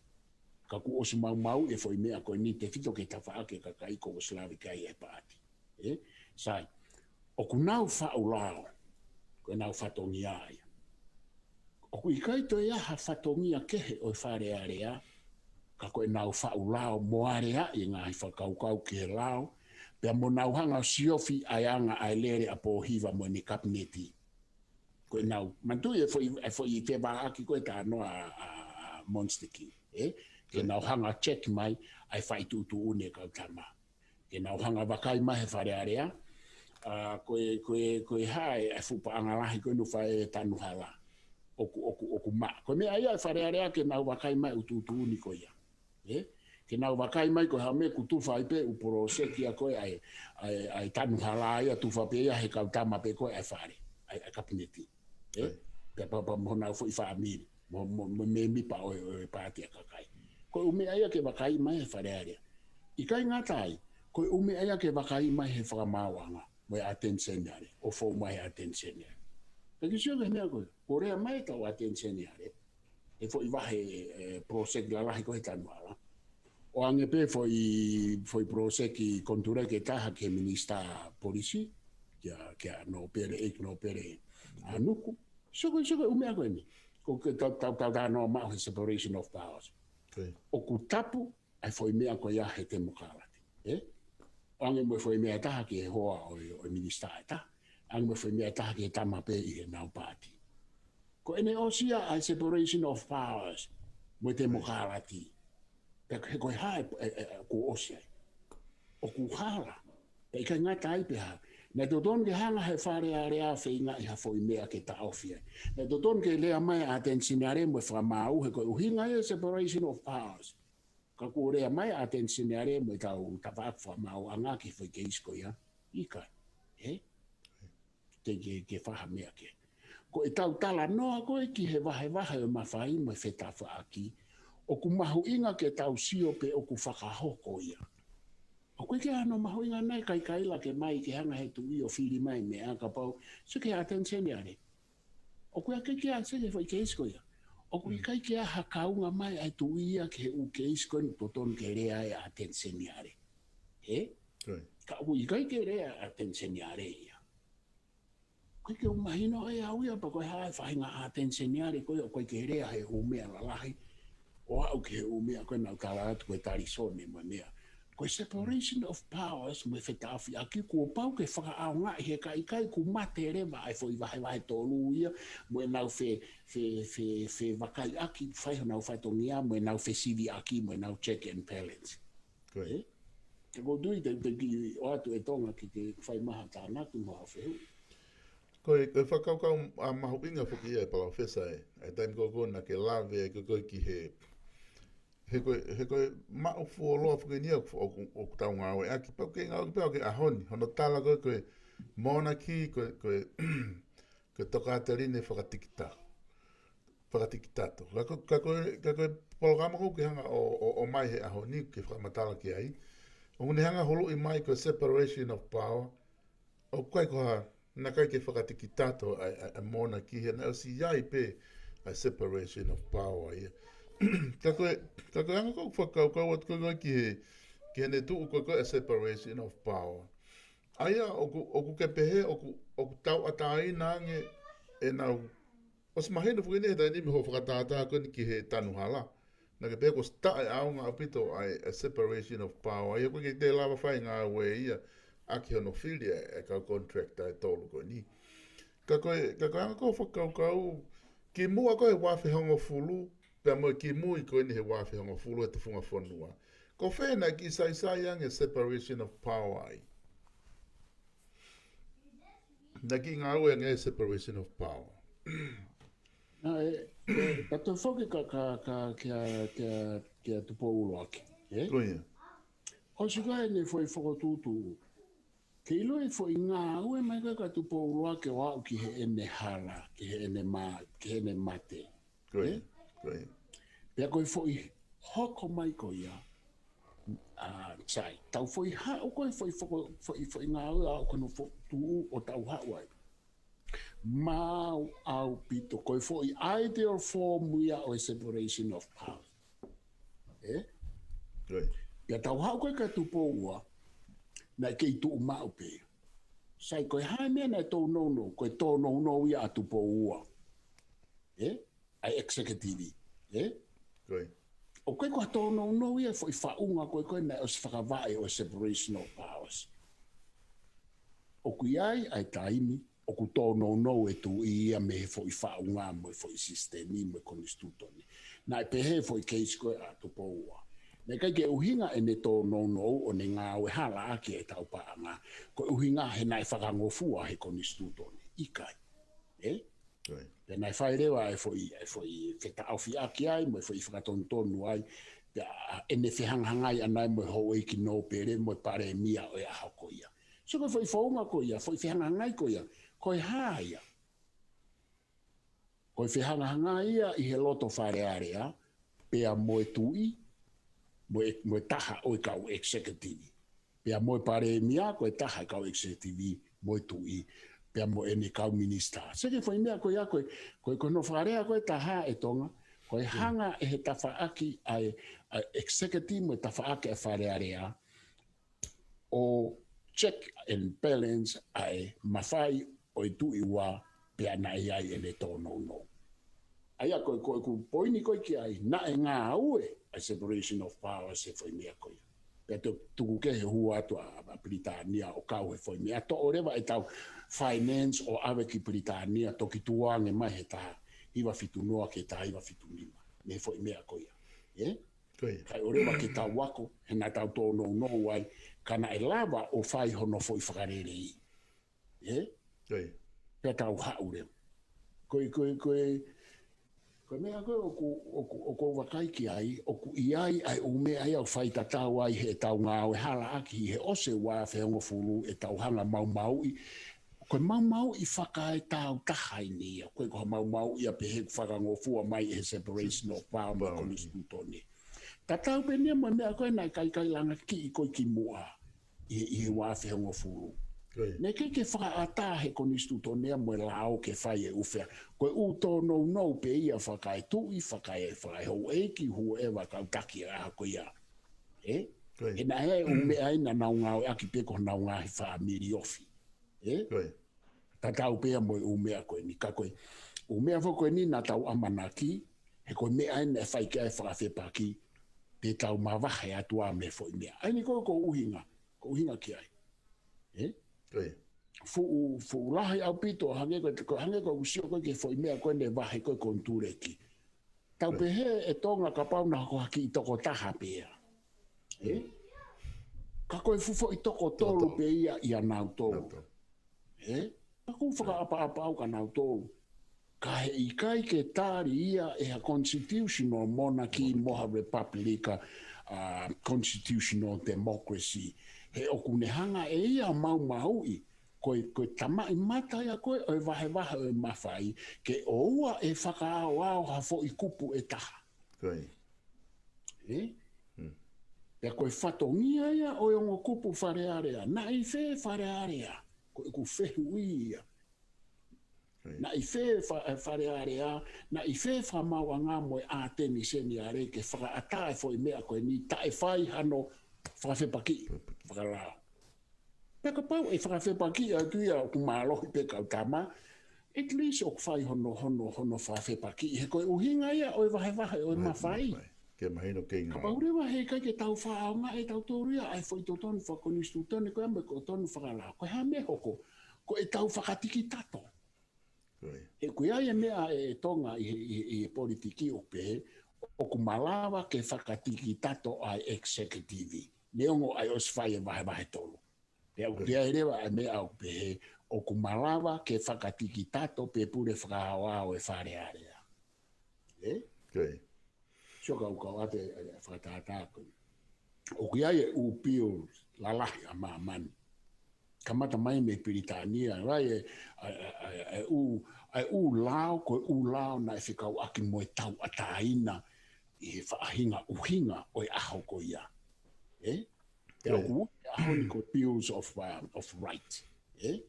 Ka kuo ʻosi maumauʻi e foʻi meʻa ko eni tefito ki he tafaʻaki ʻa e kakai kuo ʻosi lave ki ai e paati. Ē? Sai, ʻoku nau faʻu lao, ko ʻenau fatongia ia. ʻOku ʻikai toe ʻi ai ha fatongia kehe ʻo e Fale Alea, ka ko ʻenau faʻu lao mo aleaʻi e ngaahi fakakaukau ki he lao, pea mo nau hanga ʻo siofi ʻa e anga ʻa e lele ʻa Pōhiva mo ʻene kapineti. Ko ʻenau, manatuʻi e foʻi, e foʻi fevaʻaki ko e talanoa ʻa, ʻa, ʻa Montague, ē? Ke Right. nau hanga ʻo check mai ʻa e faʻituʻutuʻuni e kau tama. Ke nau hanga ʻo vakai mai he Fale Alea, ʻa, ko e, ko e, ko e hā e, e fuʻu paʻanga lahi ko ē naʻe fai ʻe Tanuhala. ʻoku, ʻoku, ʻoku maʻa. Ko e meʻa ia ʻa e Fale Alea ke nau vakai mai ʻū tuʻutuʻuni ko ia. Ē? Ke nau vakai mai ko e hā e meʻa ʻoku tufa ai pē ʻū poloseki ʻa ko ē ʻa e, ʻa e, ʻa e tanu hala ia tufa pē ia he kau tama pē ko ē ʻa e fale, ʻa e, ʻa e kapineti. Ē? Pea pea pea mo honau foʻi fāmili, mo, mo, mo mēmipa ʻo e, ʻo e paati ʻa kakai. Ko e ʻū meʻa ia ke vakai mai he Fale Alea. ʻIkai ngata ai, ko e ʻū meʻa ia ke vakai mai he fakamaauʻanga, mo e ʻAteni Seniale, ʻo fou mai he ʻAteni Seniale. Pea ke sio ki he meʻa ko ē, kuo lea mai ʻetau ʻAteni Seniale he foʻi vahe, ē, poloseki lalahi ko ē he tanu hala. ʻO hangē pē foʻi, foʻi poloseki konituleke ʻe taha ki he Minisitā Polisi, kia, kia Nōpele, ʻEiki Nōpele ʻAnuku. Sio ko e, sio ko e ʻū meʻa ko eni. Ko e ke tau, tau, tau talanoa maʻu he separation of powers. ʻOku tapu ʻa e foʻi meʻa ko ia he temokalati. Ē? ʻO hangē mo e foʻi meʻa ʻe taha ki he hoa ʻo e, ʻo e minisitā ʻe taha. ʻO hangē mo e foʻi meʻa ʻe taha ki he tama pē ʻi heʻenau paati. Ko ʻene ʻosi ia ʻa e separation of powers mo e temokalati. Pea he ko e hā e, e, e, kuo ʻosi ai. ʻOku hala. Pea ʻikai ngata ai pē hā. Naʻe totonu ke hanga he Fale Alea ʻo feingaʻi ha foʻi meʻa ke taʻofi ai. Naʻe totonu ke lea mai ʻa e ʻAteni Seniale mo e fakamaau he ko e ʻuhinga ia e separation of powers. Ka kuo lea mai ʻa e ʻAteni Seniale mo ʻetau tafaʻaki fakamaauʻanga ki he foʻi keisi ko ia. ʻIkai. Ē? Te ke, ke faha meʻa ke. Ko ʻetau talanoa ko ē ki he vahevahe ʻo e mafai mo e fetafaʻaki, ʻoku mahuʻinga ke tau sio pe ʻoku fakahoko ia. ʻOku ʻikai ke ʻi ai hano mahuʻinga naʻe kaikaila ke mai ke hanga he tuʻi ʻo fili mai meʻa kapau, sio ki he ʻAteni Seniale. ʻOku ʻikai ke ʻi ai, sio ki he foʻi keisi ko ia. ʻOku ʻikai ke ʻi ai ha kaunga mai ʻa e tuʻi ia ki he ʻū keisi ko eni ʻoku totonu ke lea ai ʻa e ʻAteni Seniale. Ē? Ka ʻoku ʻikai ke lea ʻa e ʻAteni Seniale ia. ʻOku ʻikai ke u mahino ai au ia pe ko e hā e faʻahinga ʻAteni Seniale ko ia ʻoku ʻikai ke lea he ʻū meʻa lalahi. ʻO aʻu ki he ʻū meʻa ko ē naʻa ku tala atu ko e talisone mo e meʻa. Ko e separation of powers mo e fetaʻofiʻaki kuo pau ke fakaʻaongaʻi he ka ʻikai ʻoku mate leva ʻa e foʻi vahevahe tolu ia mo ʻenau fe, fe, fe, fevakaiʻaki, fai honau fatongia mo ʻenau fesiviʻaki mo ʻenau check and balance. Ē? Te kou tui te, te kiʻi ʻoatu ʻe Tonga ke, ke fai mai ha tānaki mo ha fehuʻi. Ko e, ko e fakakaukau ʻa mahuʻinga foki ia ʻe Palōfesa ē. ʻA e taimi ko ē naʻa ke lave ai ko ē ki he, he ko e, he ko e maʻu fuoloa foki eni ia ʻoku, ʻoku, ʻoku tau ngāueʻaki. Pau ke ngāueʻaki pē ʻo ke ʻaho ni. Hono tala ko ē ko e monarchy, ko e, ko e, ko e tokāteline fakatikita. Fakatikitato. Ka ko, ka ko, ka ko e polokalama ko ē ʻoku ke hanga ʻo, ʻo, ʻo ʻomai he ʻaho ni ke fakamatala ki ai. ʻOku ne hanga huluʻi mai ko e separation of power. ʻOku ʻikai ko ha, naʻe ʻikai ke fakatikitato ʻa e, ʻa e, ʻa e monarchy he naʻe ʻosi ʻi ai pē ʻa e separation of power ia. Ka ko e, ka ko e anga ko ē ʻeku fakakaukau atu ko ē ki he, ki heʻene tuʻu ko ē ko e separation of power. ʻA ia ʻoku, ʻoku ke pehē, ʻoku, ʻoku tauʻatāina ange ʻenau, ʻosi mahino foki eni he taimi ni mei hoʻo fakatātā ko eni ki he tanu hala. Naʻa ke pehē kuo ʻosi taʻeʻaonga ʻaupito ʻa e, ʻa e separation of power. ʻA ia ʻoku ʻikai ke te lava fai ngāue ia ʻaki hono fili ʻa e, ʻa e kau contractor ʻe tolu ko eni. Ka ko e, ka ko e anga ko ē ʻeku fakakaukau, kimuʻa ko ē he ua afe hongofulu, pea mo e kimui ko eni he ua afe hongofulu he tufunga fonua. Ko fē naʻe kiʻi saisai ange separation of power ai? Naʻe kiʻi ngāue ange separation of power. Naʻe, ē, ka toe foki ka, ka, ka, kia, kia, kia Tupou ʻUluaki, ē? Ko ia. ʻOsi ko ē ʻene foʻi fokotuʻutuʻu. Ke ʻilo e foʻi ngāue mai ko ē ʻa Tupou ʻUluaki ʻo aʻu ki heʻene hala, ki heʻene ma-, ki heʻene mate. Ko ia, ē? Ko ia. Pea ko e foʻi hoko mai ko ia, ʻa, sai, tau foʻi haʻu ko ē foʻi foko-, foʻi, foʻi ngāue ʻa ʻo kano fo-, tuʻu ʻo tau haʻu ai. Maau ʻaupito, ko e foʻi ideal form ia ʻo e separation of powers. Ē? Ko ia. Pea tau haʻu ko ē kia Tupou Ua, naʻe kei tuʻu maʻu pē. Sai, ko e hā e meʻa naʻe tōnounou, ko e tōnounou ia ʻa Tupou Ua. Ē? ʻA e executive. Ē? Ko ia. ʻOku ʻikai ko ha tōnounou ia foʻi faʻunga ko ē ko ē naʻe ʻosi fakavaʻe ʻo e separation of powers. ʻOku ʻi ai ʻa e taimi, ʻoku tōnounou e tuʻi ia mei he foʻi faʻunga mo e foʻi sisitemi mo e konisitūtone. Naʻe pehē foʻi keisi ko ē ʻa Tupou Ua. Naʻe ʻikai ke ʻuhinga ʻene tōnounou ʻo ne ngāue hala ʻaki ʻetau paʻanga. Ko e ʻuhinga he naʻe fakangofua he konisitūtone. ʻIkai. Ē? Pea naʻe fai leva e foʻi, e foʻi fetaʻofiʻaki ai, mo e foʻi fakatonutonu ai, pea ʻene fehangahangai ʻana ai mo e houʻeiki nōpele, mo e palēmia ʻo e ʻaho ko ia. So ko e foʻi founga ko ia, foʻi fehangahangai ko ia, ko e hā ia? Ko e fehangahangai ia ʻi he loto Fale Alea, pea mo e tuʻi, mo e, mo e taha ʻo e kau executive. Pea mo e palēmia, ko e taha e kau executive, mo e tuʻi, pea mo ʻene kau minisitā. Sio ki he foʻi meʻa ko ia ko e, ko e, ko hono fakalea ko e taha ʻe Tonga, ko e hanga ʻe he tafaʻaki ʻa e, ʻa e executive mo e tafaʻaki ʻa e Fale Alea, ʻo check and balance ʻa e mafai ʻo e tuʻi ua pea naʻe ʻi ai ʻene tōnounou. ʻA ia ko e, ko e, ko e poini ko ē ki ai, naʻe ngāue ʻa e separation of powers he foʻi meʻa ko ia. Pea tu-, tuku kehe hū atu ʻa, ʻa Pilitānia ʻo kau he foʻi meʻa, toʻo leva ʻetau finance ʻo ʻave ki Pilitānia, toki tukuange mai he taha hiva fitu noa ki he taha hiva fitu nima. Mei he foʻi meʻa ko ia. ʻE? Kae ʻoleva ke tau ako, he naʻa tau tōnounou ai, ka naʻe lava ʻo fai hono foʻi fakalelei. ʻE? Pea tau haʻu leva. Ko e, ko e, ko e, ko e meʻa ko ē ʻoku, ʻoku, ʻoku ou vakai ki ai, ʻoku ʻi ai ʻa e ʻū meʻa ia ʻoku faitatau ai heʻetau ngāue halaʻaki he ʻosi e ua afe hongofulu ʻetau hanga maumauʻi, ko e maumauʻi fakaetāutaha eni ia, ko e ko ha maumauʻi ia pehē ʻoku fakangofua mai he separation of power mo e konisitūtone. Tatau pē eni ia mo e meʻa ko ē naʻe kaikailanga kiʻi ko ē kimuʻa ʻi he, ʻi he ua afe hongofulu. Naʻe ʻikai ke fakaʻatā he konisitūtone ia mo e lao ke fai e ʻū feʻa. Ko e ʻū tōnounou pē ia fakaetuʻi, fakae, fakaehouʻeiki, whoever kau taki ʻa e ʻaho ko ia. ʻE? He naʻe ʻi ai e ʻū meʻa ia naʻa nau ngāueʻaki pē ko honau ngaahi fāmili ofi. ʻE? Tatau pē ia mo e ʻū meʻa ko eni, ka ko e ʻū meʻa foki ko eni naʻa tau ʻamanaki, he ko e meʻa eni naʻe fai ki ai e fakafepaki, te tau mavahe atu ā mei he foʻi meʻa. ʻA eni ko e, ko e ʻuhinga, ko e ʻuhinga ki ai. ʻE? Fuʻu, fuʻu lahi ʻaupito, hangē ko e, ko e hangē ko ʻeku sio ko ē ki he foʻi meʻa ko eni vahe ko ē konituleki. Tau pehē ʻe Tonga kapau naʻa ko ha kiʻi toko taha pē ia. ʻE? Ka ko e fuʻu foʻi toko tolu pē ia ʻia nautolu. ʻE? Ka ʻoku fakaʻapaʻapa au kia nautolu. Ka heʻikai ke tali ia ʻe ha constitutional monarchy mo ha repapilika, ʻa, constitutional democracy. He ʻoku ne hanga ʻe ia ʻo maumauʻi, ko e, ko e tamaʻimata ia ko ē ʻo e vahevahe ʻo e mafai, ke ʻoua ʻe fakaaoao ha foʻi kupu ʻe taha. ʻE? Pea ko e fatongia ia ʻo e ongo kupu Fale Alea. Naʻe ʻi fē Fale Alea? Ko ʻeku fehuʻi ia. Naʻe ʻi fē fa-, Fale Alea, naʻe ʻi fē Fakamaauʻanga mo e ʻAteni Seniale ke fakaʻatā e foʻi meʻa ko eni taʻe fai hano fakafepakiʻi fakalao. Pea kapau ʻe fakafepakiʻi atu ia ʻoku mālohi pē kau tama, at least ʻoku fai hono, hono, hono fakafepakiʻi, he ko e ʻuhinga ia ʻo e vahevahe ʻo e mafai. Ke mahino ke inga. Kapau leva heʻikai ke tau fakaʻaongaʻi ʻe tautolu ia ʻa e foʻi totonu fakakonisitūtone ko ia mo e totonu fakalao. Ko e hā e meʻa ʻe hoko, ko ʻetau fakatikitato. He ʻoku ʻi ai e meʻa ʻe Tonga ʻi he, ʻi he, ʻi he politiki ʻoku pehē, ʻoku malava ke fakatikitato ʻa e executive. Neongo ʻa e ʻosi fai e vahevahe tolu. Pea ʻoku ʻi ai leva e meʻa ʻoku pehē, ʻoku malava ke fakatikitato pe pule fakaaoao e Fale Alea. ʻE? Sio ka u kau atu e, e, e fakatātā ko ē. ʻOku ʻi ai e ʻū bills lalahi ʻa māmani. Kamata mai mei Pilitānia, ʻa e, ʻa e, ʻa e, ʻa e ʻū, ʻa e ʻū lao, ko e ʻū lao naʻe fekauʻaki mo e tauʻatāina ʻi he faʻahinga ʻuhinga ʻo e ʻaho ko ia. ʻE? Pea ʻoku ui e ʻaho ni ko e bills of, uh, of right. ʻE?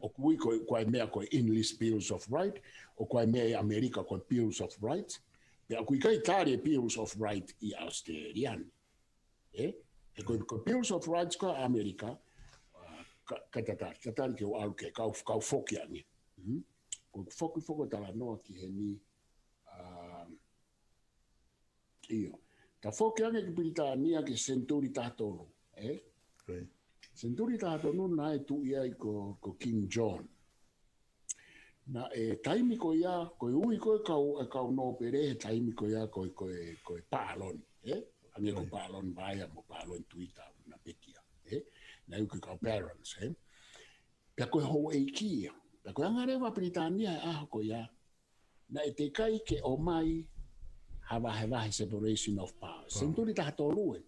ʻOku ui ko e, ko e meʻa ko e English Bills of Right, ʻoku ui e meʻa ʻi ʻAmelika ko e Bills of Right, pea ʻoku ʻikai tali e Bills of Right ʻi ʻAositelēlia ni. ʻE? He ko e, ko e Bills of Rights ko ē ʻa ʻAmelika, uh, ka, ka tatali, tatali ke u ʻalu ke kau, kau foki ange. Hmm? Ko e foki, foki talanoa ki heni, um, ʻIo. Ta foki ange ki Pilitānia ki he senituli taha tolu, ʻe? Senituli taha tolu naʻe tuʻi ai ko, ko King John. Naʻe taimi ko ia, ko e ui ko ē kau, e kau nōpele he taimi ko ia ko, ko e, ko e pāloni, ʻe? Hangē ko e pāloni Vaea mo e pāloni Tuita, na pekia, ʻe? Naʻe ui ko e kau barons, ʻe? Pea ko e houʻeiki ia. Pea ko e anga leva ʻa Pilitānia he ʻaho ko ia, naʻe teʻeki ai ke ʻomai ha vahevahe, separation of powers. Senituli taha tolu ē.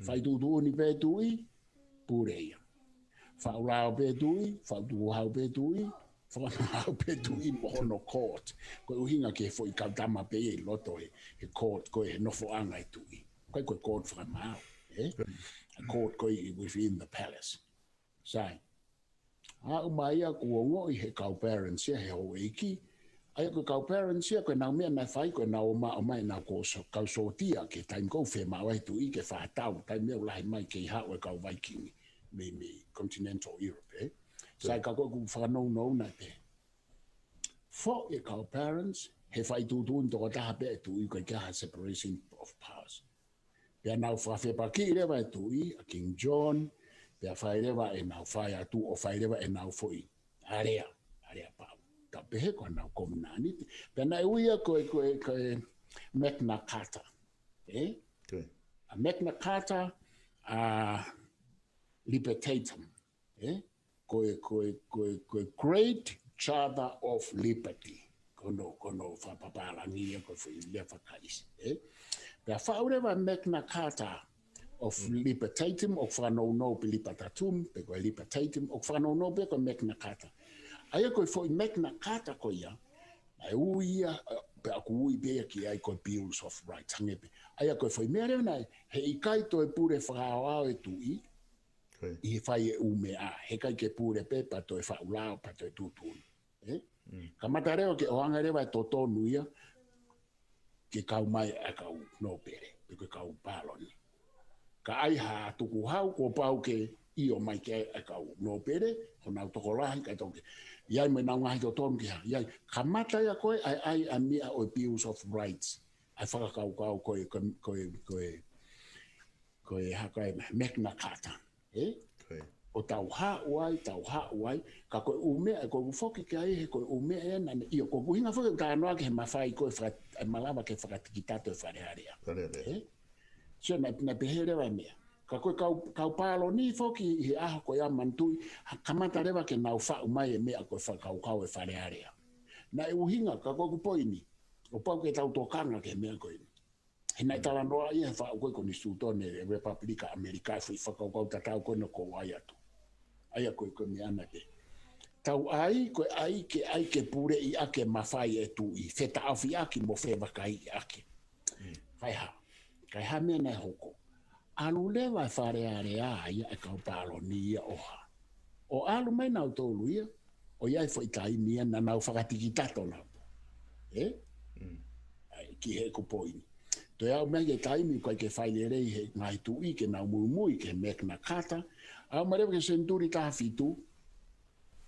Fai tuʻutuʻuni pē tuʻi, pule ia. Faʻu lao pē tuʻi, faʻu tukuhau pē tuʻi, fakamaau pē tuʻi mo hono court. Ko e ʻuhinga ki he foʻi kau tama pē ʻi loto he, he court ko ē he nofoʻanga ʻo e tuʻi. ʻIkai ko e court fakamaau, ē? Court ko ē within the palace. Sai. Aʻu mai ia kuo ongoʻi he kau Barons ia, he houʻeiki. ʻA ia ko e kau Barons ia, ko ʻenau meʻa naʻe fai, ko ʻenau ō mai, ō mai ʻenau ko so-, kau sōtia ki he taimi ko ē ʻoku fiemaʻu ai e tuʻi ke fātau, taimi ʻoku lahi mai kei haʻu e kau Viking mei, mei continental Europe, ē? Sai, ka ko ʻeku fakanounou naʻe pehē, foʻi e kau Barons, he fai tuʻutuʻuni tokotaha pē e tuʻi, ʻikai ke ʻi ai ha separation of powers. Pea nau fakafepakiʻi leva e tuʻi, ʻa King John, pea fai leva ʻenau fai atu ʻo fai leva ʻenau foʻi alea, alea pau. Tau pehē ko ʻenau kovinānite. Pea naʻe ui ia ko e, ko e, ko e Magna Carta. Ē? ʻA Magna Carta, ʻa Libertatum. Ē? Ko e, ko e, ko e, ko e Great Charter of Liberty. Ko hono, ko hono fakapapālangi ia, ko e foʻi lea fakaʻisi, ē? Pea faʻu leva Magna Carta of Libertatum, ʻoku fakanounou pē Libertatum, pe ko e Libertatum, ʻoku fakanounou pē ko e Magna Carta. ʻA ia ko e foʻi Magna Carta ko ia, naʻe ui ia, ē, pea ʻoku ui pē ia ki ai ko e Bills of Rights, hangē pē. ʻA ia ko e foʻi meʻa leva naʻe, heʻikai toe pule fakaaoao e tuʻi, ʻi he fai e ʻū meʻa, heʻikai ke pule pē pea toe faʻu lao, pea toe tuʻutuʻuni. Ē? Kamata leva ke ʻoange leva e totonu ia ke kau mai ʻa e kau nōpele, pe ko e kau pāloni. Ka ʻai ha tukuhau kuo pau ke ʻio mai ki ai ʻa e kau nōpele, honau tokolahi, kae toki ʻi ai mo ʻenau ngaahi totonu ki ha, ʻi ai, kamata ia ko ē ʻa e, ʻa e, ʻa e meʻa ʻo e Bills of Rights, ʻa e fakakaukau ko ē, ko e, ko e, ko e, ko e hā ko ē Magna Carta, ē? ʻO tau haʻu ai, tau haʻu ai, ka ko e ʻū meʻa, ko ʻeku foki ki ai, he ko e ʻū meʻa ē naʻa ne, ʻio, ko ʻeku ʻuhinga foki ʻeku talanoa ki he mafai ko ē faka-, ʻe malava ke fakatikitato e Fale Alea. Ē? Sio, naʻe, naʻe pehē leva e meʻa. Ka ko e kau, kau pāloni foki ʻi he ʻaho ko ia, manatuʻi, ha kamata leva ke nau faʻu mai e meʻa ko e fakakaukau e Fale Alea. Naʻe ʻuhinga, ka ko ʻeku poini, ʻo pau ke tau tokanga ki he meʻa ko eni. He naʻe talanoa ia he faʻu ko ē konisitūtone ʻo e Lepupelika ʻAmelika, foʻi fakakaukau tatau ko ē naʻa ku ʻai atu. ʻA ia ko e, ko e meʻa naʻe pehē, tau ʻai, ko e ʻai ke, ʻai ke puleʻi ʻaki e mafai e tuʻi, fetaʻofi ʻaki mo fevakaiʻi ʻaki. Kae hā, kae hā meʻa naʻe hoko. ʻAlu leva e Fale Alea ia e kau pāloni ia ʻo hā. ʻO ʻalu mai nautolu ia, ʻo ʻi ai e foʻi taimi ia naʻa nau fakatikitato nautolu. Ē? ʻAi, ki heʻeku poini. Toe aʻu mai ki he taimi ʻoku ʻikai ke fai lelei he ngaahi tuʻi ke nau muimui ki he Magna Carta. Aʻu mai leva ki he senituli taha fitu,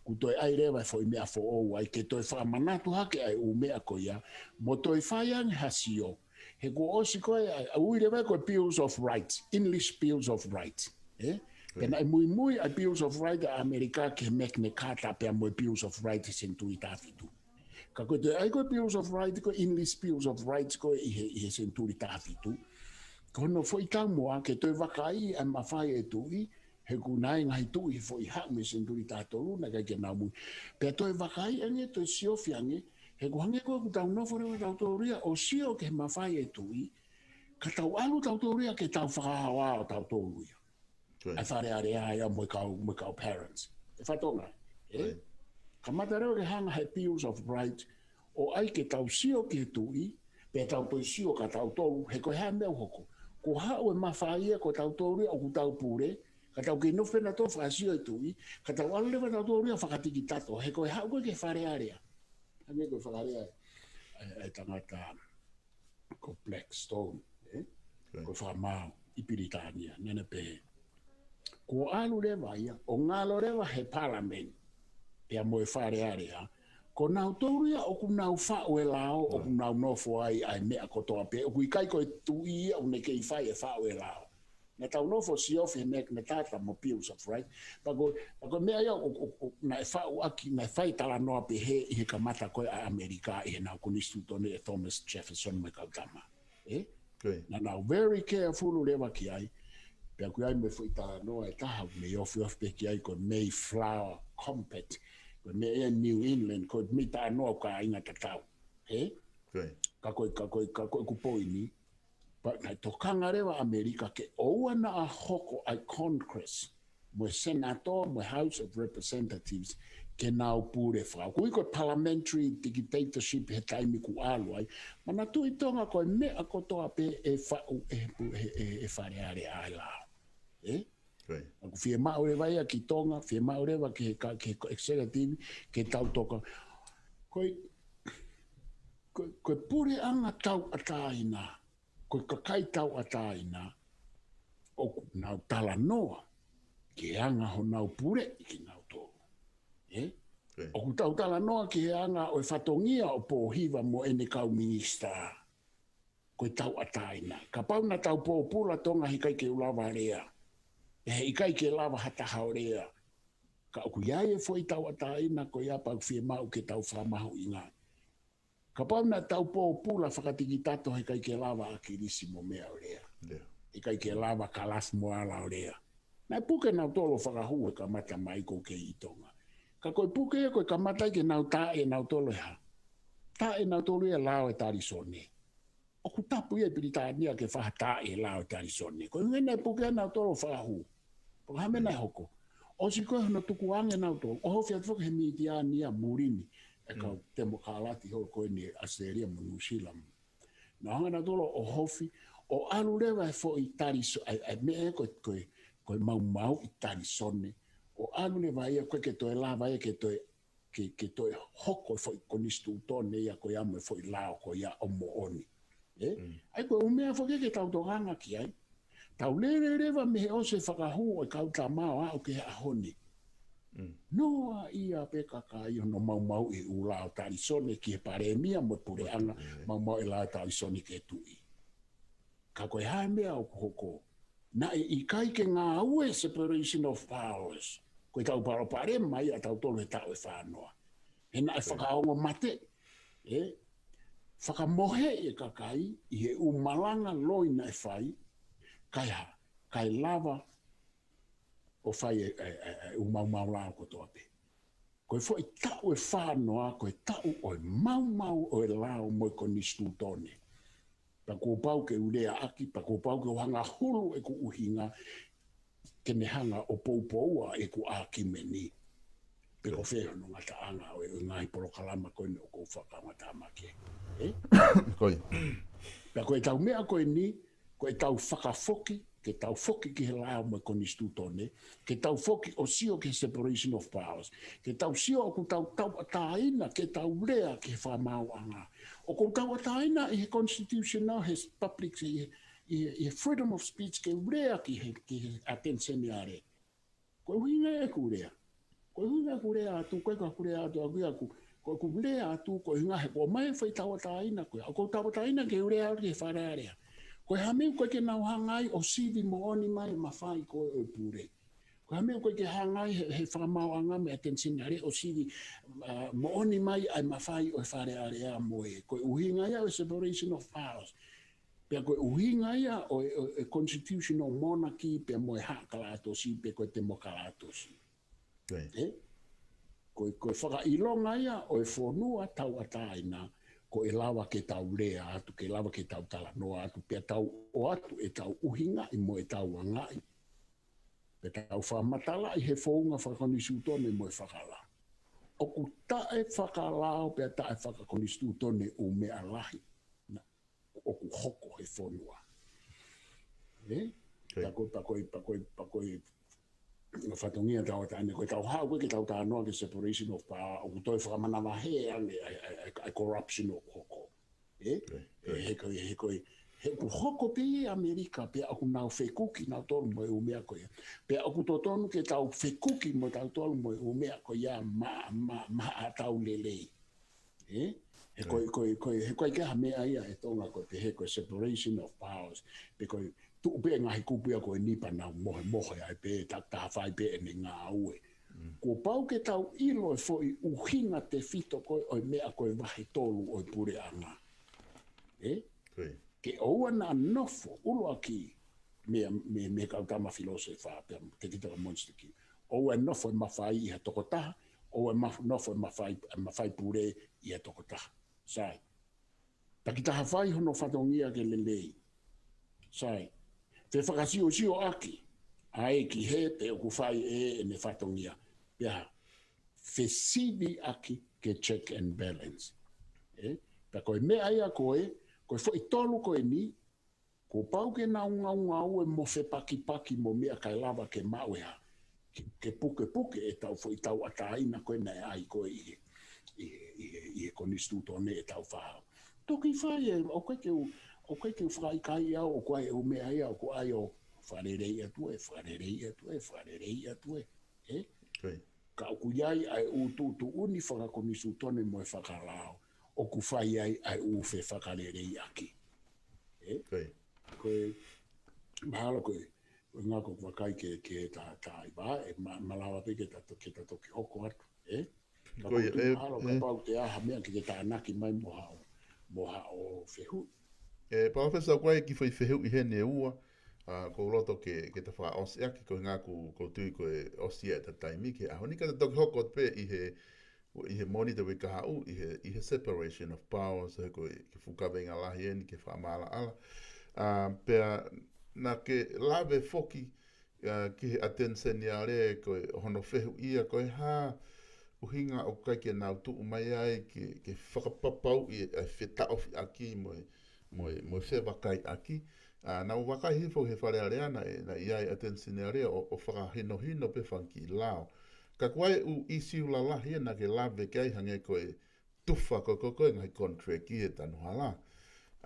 kuo toe ʻai leva e foʻi meʻa foʻou ai, ke toe fakamanatu hake ʻa e ʻū meʻa ko ia, mo toe fai ange ha sio. He kuo ʻosi ko ē, ʻa, ʻa ui leva ko e Bills of Rights, English Bills of Rights. Ē? Pea naʻe muimui ʻa e Bills of Rights ʻa ʻAmelika ki he Magna Carta pea mo e Bills of Rights he senituli taha fitu. Ka ko e toe ʻai ko e Bills of Rights, ko e English Bills of Rights ko ē ʻi he, ʻi he senituli taha fitu, ko hono foʻi taumuʻa ke toe vakaiʻi ʻa e mafai e tuʻi, he kuo ʻi ai e ngaahi tuʻi he foʻi haʻu mei he senituli taha tolu, naʻe ʻikai ke nau muimui. Pea toe vakaiʻi ange, toe siofi ange, he ʻoku hangē ko ē ʻoku tau nofo leva tautolu ia ʻo sio ki he mafai e tuʻi, ka tau ʻalu tautolu ia ke tau fakaaoao tautolu ia. ʻA e Fale Alea ia mo e kau, mo e kau Barons. ʻE fatongia, ē? Kamata leva ke hanga he Bills of Rights, ʻo ʻai ke tau sio ki he tuʻi, pea tau toe sio kia tautolu, he ko e hā e meʻa ʻoku hoko. Kuo haʻu e mafai ia ko tautolu ia ʻoku tau pule, ka tau kei nofo pē nautolu fakasio e tuʻi, ka tau ʻalu leva tautolu ia fakatikitato, he ko e haʻu ko ē ki he Fale Alea. Hangē ko e fakalea ʻa e, ʻa e tangata ko Blackstone, ē? Ko e fakamaau ʻi Pilitānia, naʻa ne pehē, kuo ʻalu leva ia, ʻo ngalo leva he Palameni, pea mo e Fale Alea, ko nautolu ia ʻoku nau faʻu e lao, ʻoku nau nofo ai ʻa e meʻa kotoa pē, ʻoku ʻikai ko e tuʻi ia ʻoku ne kei fai e faʻu e lao. Naʻa tau nofo siofi he Magna Carta mo e Bills of Rights. Pea ko, pea ko e meʻa ia ʻo, ʻo, ʻo, naʻe faʻu ʻaki, naʻe fai talanoa pehē ʻi he kamata ko ē ʻa ʻAmelika ʻi heʻenau konisitūtone ʻe Thomas Jefferson mo e kau tama. Ē? Naʻa nau very careful leva ki ai. Pea ʻoku ʻi ai mo e foʻi talanoa ʻe taha, mei ofiofi pē ki ai ko e Mayflower Compact. Ko e meʻa ia New England, ko e meʻa ʻe taha noa ʻoku kāinga tatau. Ē? Ka ko e, ka ko e, ka ko e ʻeku poini, pea naʻe tokanga leva ʻAmelika ke ʻoua naʻa hoko ʻa e Congress, mo e Senate, mo e House of Representatives, ke nau pule fakahū. Ko e parliamentary dictatorship he taimi kuo ʻalu ai. Manatuʻi Tonga ko e meʻa kotoa pē ʻe faʻu ʻe he pu-, ʻe, ʻe, ʻe Fale Alea ʻa e lao. Ē? ʻOku fiemaʻu leva ia ki Tonga, fiemaʻu leva ki he ka-, ki he executive, ke tau toka. Ko e, ko e, ko e puleʻanga tauʻatāina, ko e kakai tauʻatāina, ʻoku nau talanoa ki he anga honau puleʻi kinautolu. Ē? ʻOku tau talanoa ki he anga ʻo e fatongia ʻo Pōhiva mo ʻene kau minisitā. Ko e tauʻatāina. Kapau naʻa tau pōpula Tonga he ʻikai ke u lava lea. He ʻikai ke lava ha taha ʻo lea. Ka ʻoku ʻi ai e foʻi tauʻatāina ko ia pea ʻoku fiemaʻu ke tau fakamahuʻingaʻi. Kapau naʻa tau pōpula fakatikitato he ʻikai ke lava ʻAkilisi mo meʻa ʻo lea. ʻIkai ke lava Kalasi mo Ala ʻo lea. Naʻe puke nautolu fakahū he kamata mai ʻoku kei ʻi Tonga. Ka ko e puke ia ko e kamata ai ke nau taʻe nautolu ʻe hā. Taʻe nautolu ia lao e Talisone. ʻOku tapu ia ʻi Pilitānia ke fakataʻe lao e Talisone. Ko e ʻuhinga naʻe puke nautolu fakahū. Pea ko e hā e meʻa naʻe hoko. ʻOsi ko ē hono tukuange nautolu. ʻO hofi atu foki he mītia ni ʻa muli ni. ʻE kau temokalati holo ko eni ʻAositelēlia mo Nuʻusila. Naʻe hanga nautolu ʻo hofi, ʻo ʻalu leva e foʻi Taliso-, ʻa e, ʻa e meʻa ko e, ko e, ko e maumauʻi Talisone. ʻO ʻalu leva ia ko e ke toe lava ia ke toe, ke, ke toe hoko e foʻi konisitūtone ia ko ia mo e foʻi lao ko ia ʻo moʻoni. Ē? ʻA ia ko e ʻū meʻa foki ke tau tokanga ki ai. Tau lele leva mei he ʻosi e fakahū ʻo e kau tama ʻo aʻu ki he ʻaho ni. Noa ia pē kakai hono maumauʻi ʻū lao Talisone ki he palēmia mo e puleʻanga, maumauʻi lao Talisone ki he tuʻi. Ka ko e hā e meʻa ʻoku hoko. Naʻe ʻikai ke ngāue separation of powers. Ko e tau palopalema ia ʻa tautolu he taʻu ʻe fā noa. He naʻe fakaongo mate. Ē? Fakamohe e kakai ʻi he ʻū malanga loi naʻe fai. Kae hā, kae lava ʻo fai e, e, e, e ʻū maumau lao kotoa pē. Ko e foʻi taʻu ʻe fā noa, ko e taʻu ʻo e maumau ʻo e lao mo e konisitūtone. Pea kuo pau ke u leaʻaki, pea kuo pau ke u hanga hulu ʻeku ʻuhinga, ke ne hanga ʻo poupoua ʻeku ʻākiumeni. Pe ko fē hono ngataʻanga ʻo e, ʻo e ngaahi polokalama ko eni ʻoku ou fakangata mai ki ai. Ē? Pea ko e tau meʻa ko eni, ko e tau fakafoki, ke tau foki ki he lao mo e konisitūtone, ke tau foki ʻo sio ki he separation of powers, ke tau sio ʻoku tau tauʻatāina, ke tau lea ki he fakamaauʻanga. ʻOku tauʻatāina ʻi he constitutional, he public, ʻi he, ʻi he, ʻi he freedom of speech, ke lea ki he, ki he ʻAteni Seniale. Ko e ʻuhinga ʻeku lea. Ko e ʻuhinga ʻeku lea atu, ko e ka ʻeku lea atu, ʻaku ia ʻaku, ko ʻeku lea atu, ko e ʻuhinga he ko mai fai tauʻatāina, ko e, ʻoku tauʻatāina ke lea atu ki he Fale Alea. Ko e hā e meʻa ʻoku ʻikai ke nau hanga ai ʻo sivi moʻoni mai e mafai ko ē ʻo e pule. Ko e hā e meʻa ʻoku ʻikai ke hanga ai he, he fakamaauʻanga mo e ʻAteni Seniale ʻo sivi, uh, moʻoni mai ʻa e mafai ʻo e Fale Alea mo e. Ko e ʻuhinga ia ʻo e separation of powers. Pea ko e ʻuhinga ia ʻo e, ʻo e constitutional monarchy pea mo e haʻa kalatosi pe ko e temokalatosi. Ē? Ko e, ko e fakaʻilonga ia ʻo e fonua tauʻatāina, ko e lava ke tau lea atu, ke lava ke tau talanoa atu, pea tau ʻoatu e tau ʻuhingaʻi mo e tau angaʻi. Pea tau fakamatalaʻi he founga fakakonisitūtone mo e fakalao. ʻOku taʻefakalao pea taʻefakakonisitūtone ʻū meʻa lahi. Na, ʻoku hoko he fonua. Ē? Pea ko, pea ko, pea ko, pea ko, fatongia tauʻatāina, ko e tau haʻu ko ē ke tau talanoa ki he separation of power, ʻoku toe fakamanavahē ange ʻa e, ʻa e, ʻa e, ʻa e corruption ʻoku hoko. Ē? Ē, he ko, he ko, he ʻoku hoko pē ʻi ʻAmelika, pea ʻoku nau fekuki nautolu mo e ʻū meʻa ko ia. Pea ʻoku totonu ke tau fekuki mo tautolu mo e ʻū meʻa ko ia ma, ma, ma ʻa tau lelei. Ē? He ko, ko, ko, he ko e ke ha meʻa ia ʻe Tonga ko e pehē ko e separation of powers. Pe ko e tuʻu pē ngaahi kupu ia ko eni pea nau mohemohe ai pē, ta, ta fai pē ʻene ngāue. Kuo pau ke tau ʻilo e foʻi ʻuhinga tefito ko ē ʻo e meʻa ko e vahe tolu ʻo e puleʻanga. Ē? Ke ʻoua naʻa nofo ʻuluaki mei, mei, mei he kau tama filōsefa, pea te kita ka monstiki. ʻOua ʻe nofo e mafai ʻi ha tokotaha, ʻo e ma-, nofo e mafai, e mafai pule ʻi he tokotaha. Sai. Takitaha fai hono fatongia ke lelei. Sai. Fefakasiosiʻaki ʻa e ki he pe ʻoku fai ʻe ʻene fatongia. Pea fesiviʻaki ke check and balance. ʻE? Pea ko e meʻa ia ko e, ko e foʻi tolu ko eni, kuo pau ke nau ngaungaue mo fepakipaki mo meʻa kae lava ke maʻu e hā. Ke, ke pukepuke ʻetau foʻi tauʻatāina ko ē naʻe ʻai ko ē ʻi he, ʻi he, ʻi he, ʻi he konisitūtone ʻetau fāo. Toki fai ē, ʻoku ʻikai ke u, ʻoku ʻikai ke u fakaʻikaiʻi au, ʻoku ʻi ai e ʻū meʻa ia, ʻoku ʻi ai ʻo fakaleleiʻi atu ē, fakaleleiʻi atu ē, fakaleleiʻi atu ē. ʻE? Ko ia. Ka ʻoku ʻi ai ʻa e ʻū tuʻutuʻuni fakakonisitūtone mo e fakalao, ʻoku fai ai ʻa e ʻū fefakaleleiʻaki. ʻE? Ko ia. Ko e, mahalo ko e, ko e ngako vakai ke, ke ta, ta i vā, ʻe ma-, malava pē ke ta to-, ke ta toki hoko atu, ʻe? Ka Ko ia, ʻoku ʻe, mahalo ʻe. kapau te ʻi ai ha meʻa ke, ke tānaki mai mo haʻo, mo haʻo fehuʻi. ʻE, Palōfesa, ko e kiʻi foʻi fehuʻi heni ʻe ua, ʻa, ʻoku ou loto ke, ke ta fakaʻosi ʻaki, ko e ngaahi ʻoku, ʻoku ou tui ko e ʻosi ʻeta taimi ki he ʻaho ni, ka ta toki hoko atu pē ʻi he, ʻi he Mōnite uike kahaʻu, ʻi he, ʻi he separation of powers, he ko e kiʻi fuʻu kaveinga lahi eni ke fakamaʻalaʻala. ʻA, pea naʻa ke lave foki, ʻa, ki he ʻAteni Seniale ko e hono fehuʻia ko e hā ʻuhinga ʻoku ʻikai ke nau tuʻu mai ai ke, ke fakapapauʻi ʻa e fetaʻofiʻaki mo e, mo e, mo e fevakaiʻaki. ʻA, naʻa ku vakai hifo he Fale Alea naʻe, naʻe ʻi ai ʻAteni Seniale ʻo, ʻo fakahinohino pē fanga kiʻi lao. Ka ko e ʻū ʻīsiu lalahi ē naʻa ke lave ki ai hangē ko e tufa ko, ko, ko e ngaahi contract ʻi he tanuhala.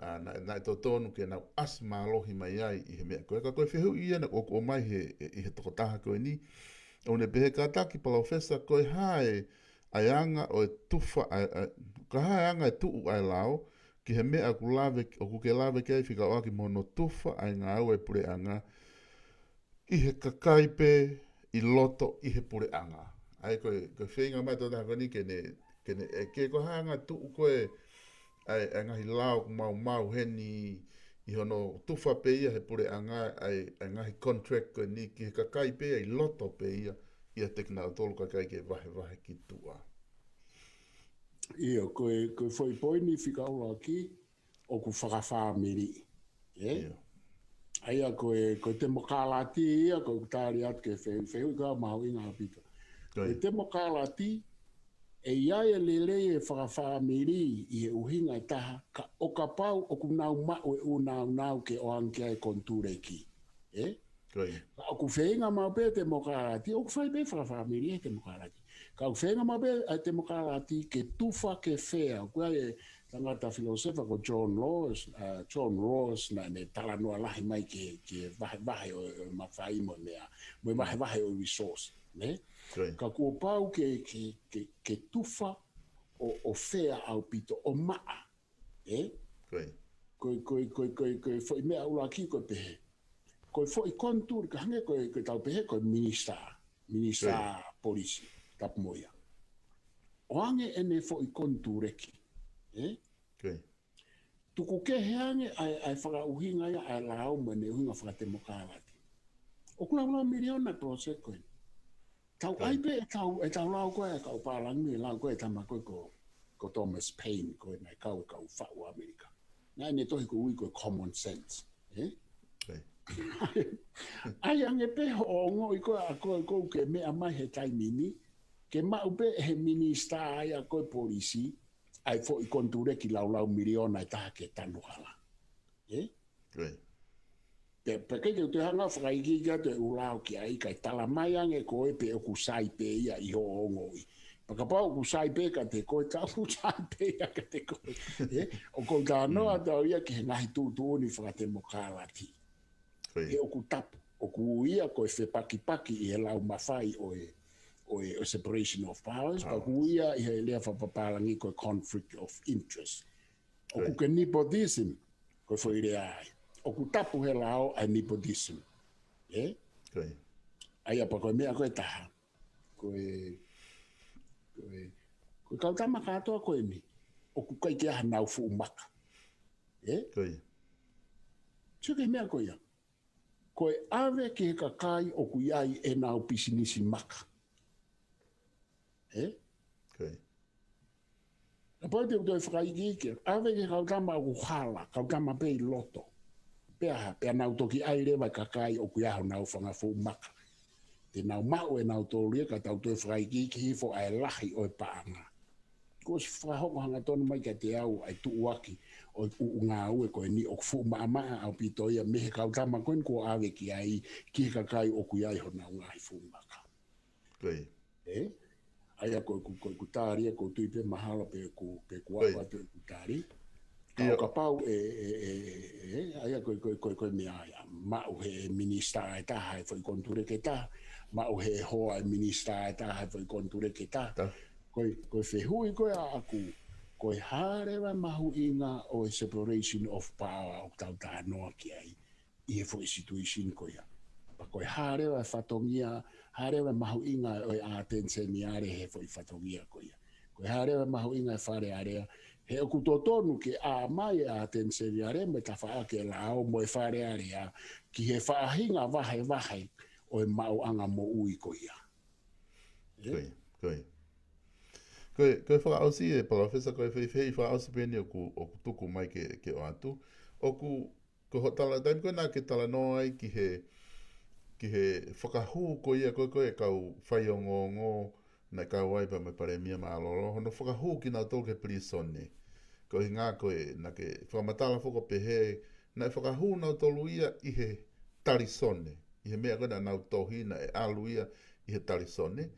ʻA, naʻe, naʻe totonu ke nau ʻasi mālohi mai ai ʻi he meʻa ko ē. Ka ko e fehuʻi ia naʻa ku ʻomai he, ʻi he tokotaha ko eni. ʻOku ne pehē, kātaki Palōfesa, ko e hā e, ʻa e anga ʻo e tufa, ʻa e, ʻa e, ko e hā e anga e tuʻu ʻa e lao, ki he meʻa ʻoku lave, ʻoku ke lave ki ai fekauʻaki mo hono tufa ʻa e ngāue ʻa e puleʻanga ʻi he kakai pē ʻi loto ʻi he puleʻanga. ʻA ia ko e, ko e feinga mai tokotaha ko eni ke ne, ke ne, ʻe, ke ko e hā e anga tuʻu ko ē ʻa e, ʻa e ngaahi lao ʻoku maumau heni ʻi hono tufa pē ia he puleʻanga ʻa e, ʻa e ngaahi contract ko eni ki he kakai pē ʻi loto pē ia, ʻiate kinautolu kae ʻikai ke vahevahe ki tuʻa. ʻIo, ko e, ko e foʻi poini fika ʻuluaki, ʻoku fakafāmili. ʻE? ʻIo. ʻA ia ko e, ko e temokalati ia, ko e tali atu ki he fe-, fehuʻi ko ia mahuʻinga ʻaupito. Ko Ko e ia. temokalati, ʻe ʻi ai e lelei e fakafāmili ʻi he ʻuhinga ʻe taha, ka ʻo kapau ʻoku nau maʻu e ʻū nāunau ke ʻoange ki ai e konituleki. ʻE? Ko ia. Ka ʻoku feinga maʻu pē temokalati, ʻoku fai pē fakafāmili e temokalati. Ka ʻoku feinga maʻu pē ʻa e temokalati ke tufa ke fea. ʻOku ʻi ai e tangata filōsefa ko John Rawls, ʻa, John Rawls naʻa ne talanoa lahi mai ki he, ki he vahevahe ʻo, ʻo e mafai mo e meʻa, mo e vahevahe ʻo e resource, ne? Ko ia. Ka kuo pau ke, ke, ke, ke tufa ʻo, ʻo fea ʻaupito ʻo maʻa. ʻE? Ko ia. Ko e, ko e, ko e, ko e, ko e foʻi meʻa ʻuluaki ko e pehē. Ko e foʻi konituleki hangē ko e, ko e tau pehē ko e minisitā, minisitā Ko ia. polisi, tapu mo ia. ʻOange ʻene foʻi konituleki. ʻE? Ko ia. Tuku kehe ange ʻa e, ʻa e fakaʻuhinga ia ʻa e lao mo ʻene ʻuhinga fakatemokalati. ʻOku laulau miliona e project ko ē. Tau Ko ia. ʻai pē ʻetau, ʻetau lao ko ē, kau pālangi ʻe lao ko ē, tama ko ē ko, ko Thomas Paine, ko ē naʻe kau e kau faʻu ʻAmelika. Naʻe ʻi ai ʻene tohi ʻoku ui ko e Common Sense, ʻe? Ko ia. ʻAi ange pē hoʻo ongoʻi ko ē ʻa koe ʻoku ke meʻa mai he taimi ni, ke maʻu pē ʻe he minisitā ʻa ia ko ē polisi, ʻa e foʻi konituleki laulau miliona ʻe taha ki he tanuhala. ʻE? Ko ia. Pea, pea ʻikai ke u toe hanga ʻo fakaikiiki atu e ʻū lao ki ai kae tala mai ange ko ē pe ʻoku sai pē ia ʻi hoʻo ongoʻi. Pea kapau ʻoku sai pē kiate koe, ka ʻoku sai pē ia kiate koe. ʻE? ʻOku ou talanoa Mm. atu au ia ki he ngaahi tuʻutuʻuni fakatemokalati. Ko ia. He ʻoku tapu, ʻoku ui ia ko e fepakipaki ʻi he lau mafai ʻo e, ʻo e, ʻo e separation of powers, pea Powers. ʻoku ui ia ʻi he lea fakapapālangi ko e conflict of interest. ʻOku Right. ke nepotism, ko e foʻi lea ai. ʻOku tapu he lao ʻa e nepotism. ʻE? Ko ia. ʻA ia pea ko e meʻa ko ē ʻe taha. Ko e, ko e, ko e kau tama kātoa ko eni. ʻOku ʻikai ke ʻi ai hanau fuʻu maka. ʻE? Ko ia. Sio ki he meʻa ko ia. Ko e ʻave ki he kakai ʻoku ʻi ai ʻenau pisinisi maka. ʻE? Kapau te u toe fakaikiiki, ʻave ki he kau tama ʻoku hala, kau tama pē ʻi loto. Pea hā, pea nau toki ʻai leva e kakai ʻoku ʻi ai honau fanga fuʻu maka. Te nau maʻu ʻe nautolu ia ka tau toe fakaikiiki hifo ʻa e lahi ʻo e paʻanga. Kuo ʻosi fakahoko hangatonu mai kiate au ʻa e tuʻuaki ʻo e ʻū ngāue ko eni ʻoku fuʻu maʻamaʻa ʻaupito ia mei he kau tama ko eni kuo ʻave ki ai ki he kakai ʻoku ʻi ai honau ngaahi fuʻu maka. ʻE? ʻA ia ko ʻeku, ko ʻeku tali ia, ko u tui pē mahalo pē ʻoku, pē ʻoku ʻave atu ʻeku tali. Ka ʻio. ʻO kapau ʻe, ʻe, ʻe, ʻe, ʻa ia ko e, ko e, ko e, ko e meʻa ia. Maʻu he minisitā ʻe taha ʻa e foʻi konituleke ʻe taha. Maʻu he hoa ʻa e minisitā ʻe taha ʻa e foʻi konituleke ʻe taha. Ko e, ko e fehuʻi ko ē ʻaʻaku, ko e hā leva e mahuʻinga ʻo e separation of power ʻoku tau talanoa ki ai ʻi he foʻi situation ko ia. Pea ko e hā leva e fatongia, hā leva e mahuʻinga ʻo e ʻAteni Seniale he foʻi fatongia ko ia. Ko e hā leva e mahuʻinga e Fale Alea, he ʻoku totonu ke ʻā mai e ʻAteni Seniale mo e tafaʻaki e lao mo e Fale Alea ki he faʻahinga vahevahe ʻo e maʻuʻanga moʻui ko ia. Ko ia, ko ia. Ko e, ko e fakaʻosi ē, Palōfesa, ko e feifei fakaʻosi pē eni ʻoku, ʻoku tuku mai ke, ke ʻoatu. ʻOku, ko hoʻo tala, taimi ko ē naʻa ke talanoa ai ki he, ki he fakahū ko ia ko ē, ko e kau faiongoongo, naʻe kau ai pea mo e Palēmia Mālōlō, hono fakahū kinautolu ki he pilīsone. Ko e ʻuhinga ko ē, naʻa ke fakamatala foki ʻo pehē, naʻe fakahū nautolu ia ʻi he talisone, ʻi he meʻa ko ē naʻa nau tohi naʻe ʻalu ia ʻi he talisone.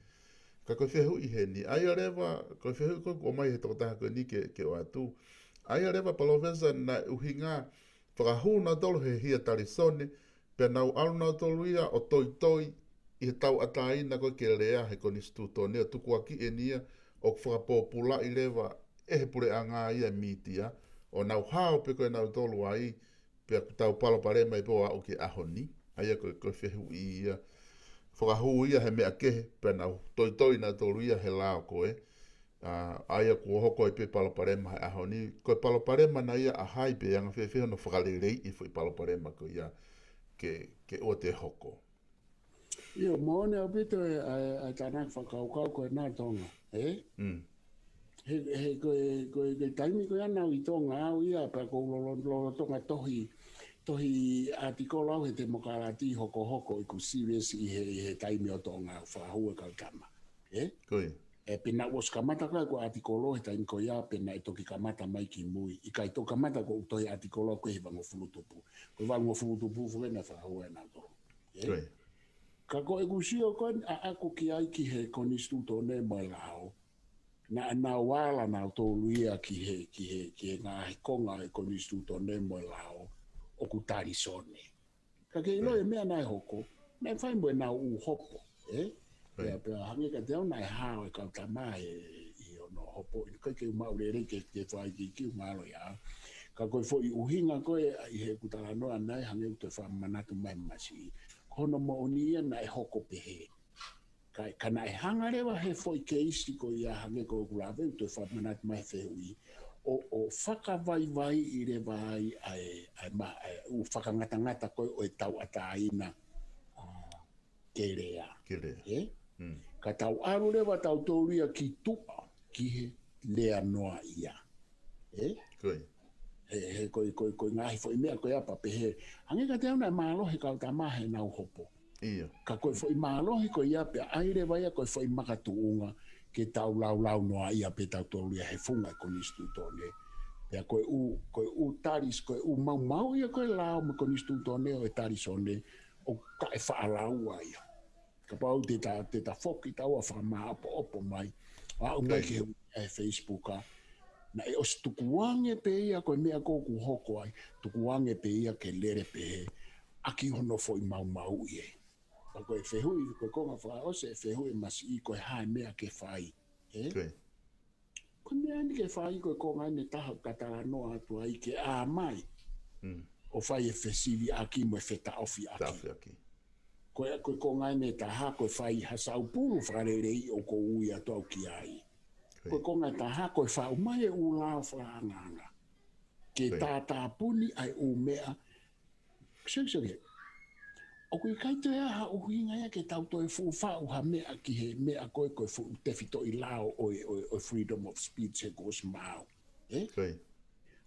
Ka ko e fehuʻi heni, ʻa ia leva, ko e fehuʻi ko ē kuo ʻomai he tokotaha ko eni ke, ke ʻoatu. ʻA ia leva, Palōfesa, naʻe ʻuhinga fakahū nautolu he hia talisone, pea nau ʻalu nautolu ia ʻo toitoi ʻi he tauʻatāina ko ē ke lea he konisitūtone ʻo tukuakiʻi eni ia ʻoku fakapōpulaʻi leva ʻe he puleʻanga ia e mītia, ʻo nau hao pē ko ē nautolu ai, pea kuo tau palopalema ai pē ʻo aʻu ki he ʻaho ni. ʻA ia ko e, ko e fehuʻi ia. Fakahū ia he meʻa kehe, pea nau toitoi nautolu ia he lao ko ē. ʻA, ʻa ia kuo hoko ai pē palopalema he ʻaho ni. Ko e palopalema naʻe ʻi ai pē anga fēfē hono fakaleleiʻi e foʻi palopalema ko ia ke, ke ʻoua te hoko. ʻIo, moʻoni ʻaupito e, ʻa e, ʻa e tānaki fakakaukau ko ē naʻe Tonga, ē? Mm. He, he ko e, ko e, ko e taimi ko ia naʻa ku ʻi Tonga au ia, pea ko u lolo-, lolotonga tohi, tohi ʻātikolo au he Temokalati hokohoko ʻeku sīvesi ʻi he, ʻi he taimi ʻo Tonga au fakahū e kau tama. Ē? Ko ia. ʻE, pea naʻe ʻosi kamata ko ē ʻeku ʻātikolo he taimi ko ia, pea naʻe toki kamata mai ki mui. ʻIkai toki kamata ko ʻeku tohi ʻātikolo ko ē he valungofulu tupu. Ko e valungofulu tupu foki naʻe fakahū ʻe nautolu. Ē? Ko ia. Ka ko ʻeku sio ko ē ʻaʻaku ki ai ki he konisitūtone mo e lao, naʻa nau ala nautolu ia ki he, ki he, ki he ngaahi konga e konisitūtone mo e lao ʻoku talisone. Ka ke ʻilo e meʻa naʻe hoko, naʻe fai mo ʻenau ʻū hopo, ē? Pea, pea hangē kiate au naʻe hao e kau tama he ʻi hono hopo, ʻikai ke u maʻu lelei ke, ke fai ki, ke u mālō ia. Ka ko e foʻi ʻuhinga ko ē ʻi heʻeku talanoa naʻe hangē ʻoku toe fakamanatu mai masiʻi. Ko hono moʻoni ia naʻe hoko pehē. Ka, ka naʻe hanga leva he foʻi keisi ko ia hangē ko ʻeku lave ʻoku toe fakamanatu mai he fehuʻi. ʻO, ʻo fakavaivaiʻi leva ai ʻa e, ʻa e ma-, ʻa e ʻū fakangatangata ko ē ʻo e tauʻatāina, ʻa, ke lea. Ke lea. Ē? Mm. Ka tau ʻalu leva tautolu ia ki tuʻa, ki he lea noa ia. Ē? Ko ia. He, he ko e, ko e, ko e ngaahi foʻi meʻa ko ia pea pehē. Hangē kiate au naʻe mālohi e kau tama heʻenau hopo. ʻIo. Ka ko e foʻi mālohi ko ia pea ʻai leva ia ko e foʻi makatuʻunga ke tau laulau noa ia pē tautolu ia he funga e konisitūtone. Pea ko e ʻū, ko e ʻū talis, ko e ʻū maumau ia ko e lao mo e konisitūtone ʻo e talisone ʻoku taʻefaʻalaua ia. Kapau te ta, te ta foki taua fakamāʻopoʻopo mai. ʻO aʻu mai ki he, he Facebook ʻa. Naʻe ʻosi tukuange pē ia ko e meʻa ko ē ʻoku hoko ai. Tukuange pē ia ke lele pehē. ʻAki hono foʻi maumauʻi ē. Ka ko e fehuʻi, ko e konga fakaʻosi e fehuʻi masiʻi ko e hā e meʻa ke fai. Ē? Ko ia. Ko e meʻa eni ke fai ko e konga eni ʻe taha ʻoku ta talanoa atu ai ke ʻā mai. Mm. ʻO fai e fesiviʻaki mo e fetaʻofiʻaki. Taʻofiʻaki. Ko e, ko e konga eni ʻe taha ko e fai ha saupulu fakaleleiʻi ʻoku ou ui atu au ki ai. Ko ia. Ko e konga ʻe taha ko e faʻu mai e ʻū lao fakaangaanga. Ke tātāpuni ai ʻū meʻa. Sio, sio ki he. ʻOku ʻikai toe ʻi ai ha ʻuhinga ia ke tau toe fuʻu faʻu ha meʻa ki he meʻa ko ē ko e fuʻu tefitoʻi lao ʻo e, ʻo e, ʻo e freedom of speech he kuo ʻosi maau. Ē? Ko ia.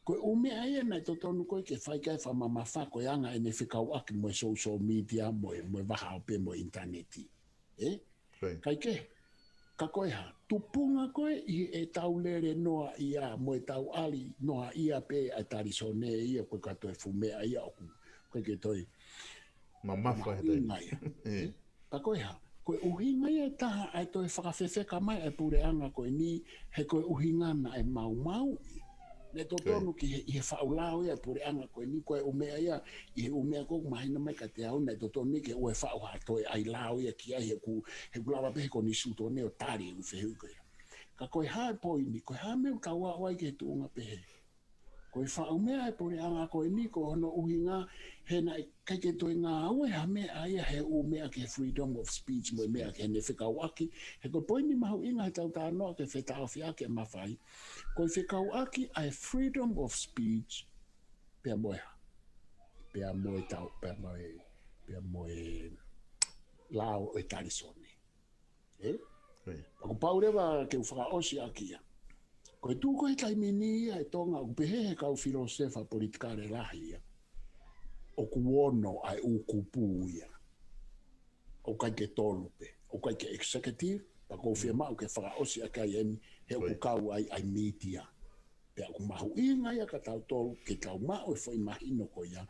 Ko e ʻū meʻa ia naʻe totonu ko ē ke fai ki ai e fakamamafa ko e anga ʻene fekauʻaki mo e social media, mo e, mo e vahaope mo e ʻinitaneti. Ē? Ko ia. Kae kehe, ka ko e hā, tupunga ko ē ʻi heʻetau lele noaʻia, mo ʻetau ʻali noaʻia pē ʻa e talisone ia, ko e ka toe fuʻu meʻa ia ʻoku, ko e ke toe Mamafa he taimi. ʻuhinga ia. Ka ko e hā, ko e ʻuhinga ia ʻe taha ʻa e toe fakafefeka mai ʻa e puleʻanga ko eni, he ko e ʻuhinga naʻe maumauʻi. Naʻe totonu ki he, ʻi he faʻu lao ia ʻa e puleʻanga ko eni, ko e ʻū meʻa ia, ʻi he ʻū meʻa ko ē ʻoku mahino mai kiate au, naʻe totonu ke ʻoua ʻe faʻu ha toe ʻai lao ia ki ai, he ʻoku, he ʻoku lava pē he konisitūtone ʻo tali e ʻū fehuʻi ko ia. Ka ko e hā e poini, ko e hā e meʻa ʻoku tau aʻu ai ki he tuʻunga pehē. Ko e faʻu meʻa ʻa e puleʻanga ko eni ko hono ʻuhinga, he naʻe ʻikai ke toe ngāue ha meʻa ia he ʻū meʻa ki he freedom of speech mo e meʻa ki heʻene fekauʻaki. He ko e poini mahuʻinga heʻetau talanoa ki he fetaʻofiʻaki ʻa e mafai. Ko e fekauʻaki ʻa e freedom of speech, pea mo e hā. Pea mo e tau, pea mo e, pea mo e lao ʻo e talisone. Ē? Ko ia. Pea ʻoku pau leva ke u fakaʻosi ʻaki ia. Ko e tuʻu ko ē he taimi ni ia ʻe Tonga, ʻoku pehē he kau filōsefa politikale lahi ia, ʻoku ono ʻa e ʻū kupu ia. ʻOku ʻikai ke tolu pē. ʻOku ʻikai ke executive, pea ʻoku ou fiemaʻu ke fakaʻosi ʻaki ai eni, he ʻoku Ko ia. kau ai ʻa e media. Pea ʻoku mahuʻinga ia kia tautolu ke tau maʻu e foʻi mahino ko ia.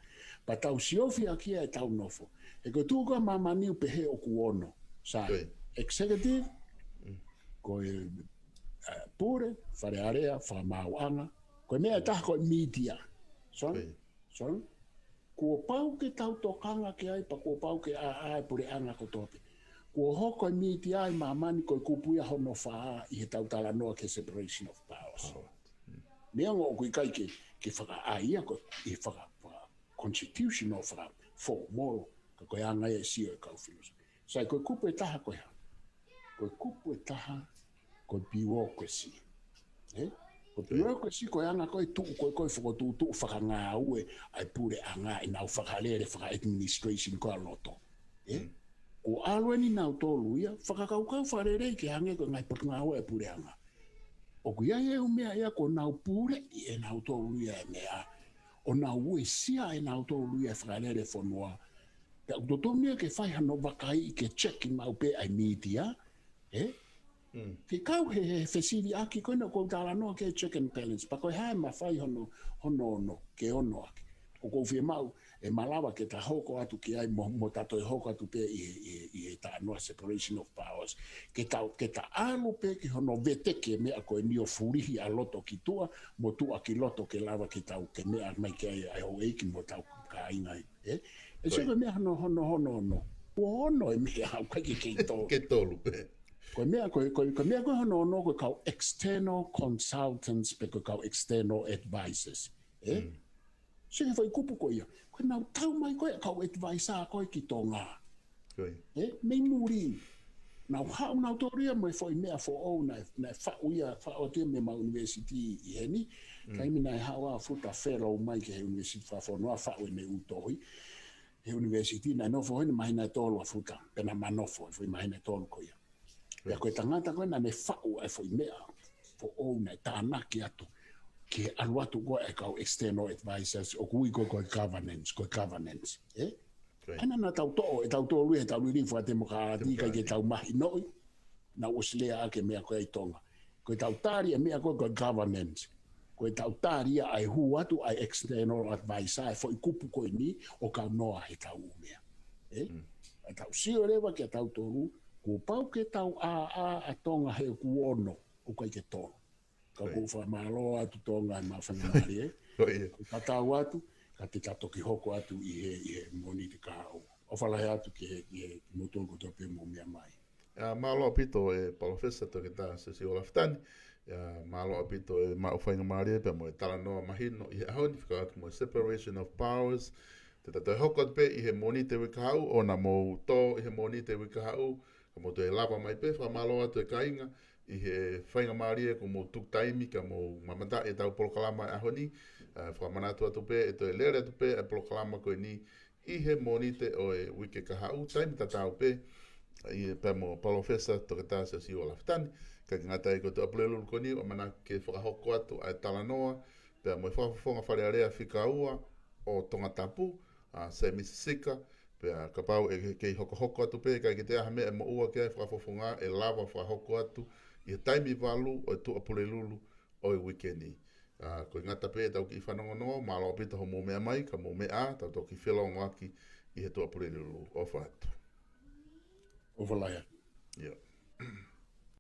Pea tau siofi ʻaki ia ʻetau nofo. He ko e tuʻu ko ē ʻa māmani ʻoku pehē ʻoku ono. Sai. Ko ia. Executive, ko e, eh, pule, fale alea, fakamaauʻanga. Ko e meʻa ʻe taha ko e media. Sorry? Ko ia. Sorry? Kuo pau ke tau tokanga ki ai, pea kuo pau ke ʻā, ʻā e puleʻanga kotoa pē. Kuo hoko e media ʻi māmani ko e kupu ia hono fā ʻi heʻetau talanoa ki he separation of powers. Neongo ʻoku ʻikai ke, ke fakaʻai ia ko e faka, faka constitutional, faka formal, ka ko e anga ia e sio e kau filōsefa. Sai, ko e kupu ʻe taha ko e hā. Ko e kupu ʻe taha, ko e bureaucracy. Ē? Ko e bureaucracy ko e anga ko ē tuʻu ko ē ko e fokotuʻutuʻu fakangāue ʻa e puleʻanga ʻenau fakalele faka-administration ko ē ʻa loto. Ē? Kuo ʻalu eni nautolu ia, fakakaukau fakalelei ke hangē ko e ngaahi potungāue ʻa e puleʻanga. ʻOku ʻi ai e ʻū meʻa ia kuo nau puleʻi ʻe nautolu ia e meʻa, ʻo nau uesia ʻe nautolu ia e fakalele fonua. Pea ʻoku totonu ia ke fai hano vakai ke check maʻu pē ʻa e media, ē? Ke kau he, he fesiliʻaki ko ena ʻoku ou talanoa ki he check and balance. Pea ko e hā e mafai hono, hono ono, ke ono ʻaki. ʻOku ou fiemaʻu, ʻe malava ke ta hoko atu ki ai mo, mo ta toe hoko atu pē ʻi he, ʻi he, ʻi he talanoa separation of powers. Ke ta, ke ta ʻalu pē ki hono veteki e meʻa ko eni ʻo fulihi ʻa loto ki tuʻa, mo tuʻa ki loto ke lava ke tau, ke meʻa mai ki ai ʻa e houʻeiki mo tau kāinga. Ē? ʻE sio ko e meʻa hono, hono, hono, hono. Kuo ono e meʻa ʻoku ʻikai ke kei tolu. Ke tolu pē. Ko e meʻa, ko e, ko e, ko e meʻa ko ē hono ono ko e kau external consultants pe ko e kau external advisors. Ē? Sio ki he foʻi kupu ko ia. Ko ʻenau tau mai ko ē kau advisor ko ē ki Tonga. Ko ia. Ē? Mei muli. Nau haʻu nautolu ia mo e foʻi meʻa foʻou naʻe, naʻe faʻu ia, faʻu atu ia mei he university ʻi heni. Taimi naʻe haʻu ʻa Futa Fellow mai ki he university fakafonua faʻu ʻene ʻū tohi. He university naʻe nofo heni māhina ʻe tolu ʻa Futa. Pea naʻa ma nofo, foʻi māhina ʻe tolu ko ia. Pea ko e tangata ko ē naʻa ne faʻu ʻa e foʻi meʻa foʻou naʻe tānaki atu. Ke ʻalu atu ko ē ʻa e kau external advisors ʻoku ui ko ē ko e governance, ko e governance. Ē? Ko ia. ʻA ia naʻa tau toʻo, ʻe tautolu ia, ʻe tau liliu fakatemokalati, ʻikai ke tau mahinoʻi. Naʻa ʻosi lea ʻaki e meʻa ko ē ʻi Tonga. Ko ʻetau tali e meʻa ko ē ko e governance. Ko ʻetau tali ia ʻa e hū atu ʻa e external advisor, e foʻi kupu ko eni ʻo kaunoa heʻetau ʻū meʻa. Ē? ʻA tau sio leva kia tautolu, kuo pau ke tau ʻā, ʻā, ʻa Tonga he ʻoku ono, ʻoku ʻikai ke tolu. Ka ʻoku ou fakamālō atu Tonga e maʻu faingamālie. Ko ia. Ka tau atu, ka te ta toki hoko atu ʻi he, ʻi he Mōnite kahaʻu. ʻOfa lahi atu ki he, ki he moutolu kotoa pē mou meʻa mai. ʻIa, mālō ʻaupito e Palōfesa Toketā Siosiua Lafitani. ʻIa, mālō ʻaupito e maʻu faingamālie pea mo e talanoa mahino ʻi he ʻaho ni fekauʻaki mo e separation of powers. Te ta toe hoko atu pē ʻi he Mōnite uike kahaʻu, ʻoua naʻa mou tō ʻi he Mōnite uike kahaʻu, ka mou toe lava mai pē, fakamālō atu e kāinga, ʻi he faingamālie kuo mou tuku taimi ka mou mamata ʻi heʻetau polokalama e ʻaho ni. ʻA, fakamanatu atu pē, ʻe toe lele atu pē e polokalama ko eni ʻi he Mōnite ʻo e uike kahaʻu, taimi tatau pē ʻi he pea mo Palōfesa Toketā Siosiua Lafitani. Kae ʻikai ngata ai, ko e Tuʻapulelulu ko eni ʻoku ʻamanaki ke fakahoko atu ʻa e talanoa pea mo e fakafofonga Fale Alea fika ua ʻo Tongatapu, ʻa Semisi Sika, pea kapau ʻe kei hokohoko atu pē, ʻikai ke toe ʻi ai ha meʻa ʻe moʻua ki ai e fakafofonga, ʻe lava fakahoko atu ʻi he taimi valu ʻo e Tuʻapulelulu ʻo e uike ni. ʻA, ko e ngata pē ʻetau kiʻi fanongonongo, mālō ʻaupito hoʻomou meʻa mai, ka mou meʻa ā, tau toki felōngoaki ʻi he Tuʻapulelulu. ʻOfa atu. ʻOfa lahi. ʻIo.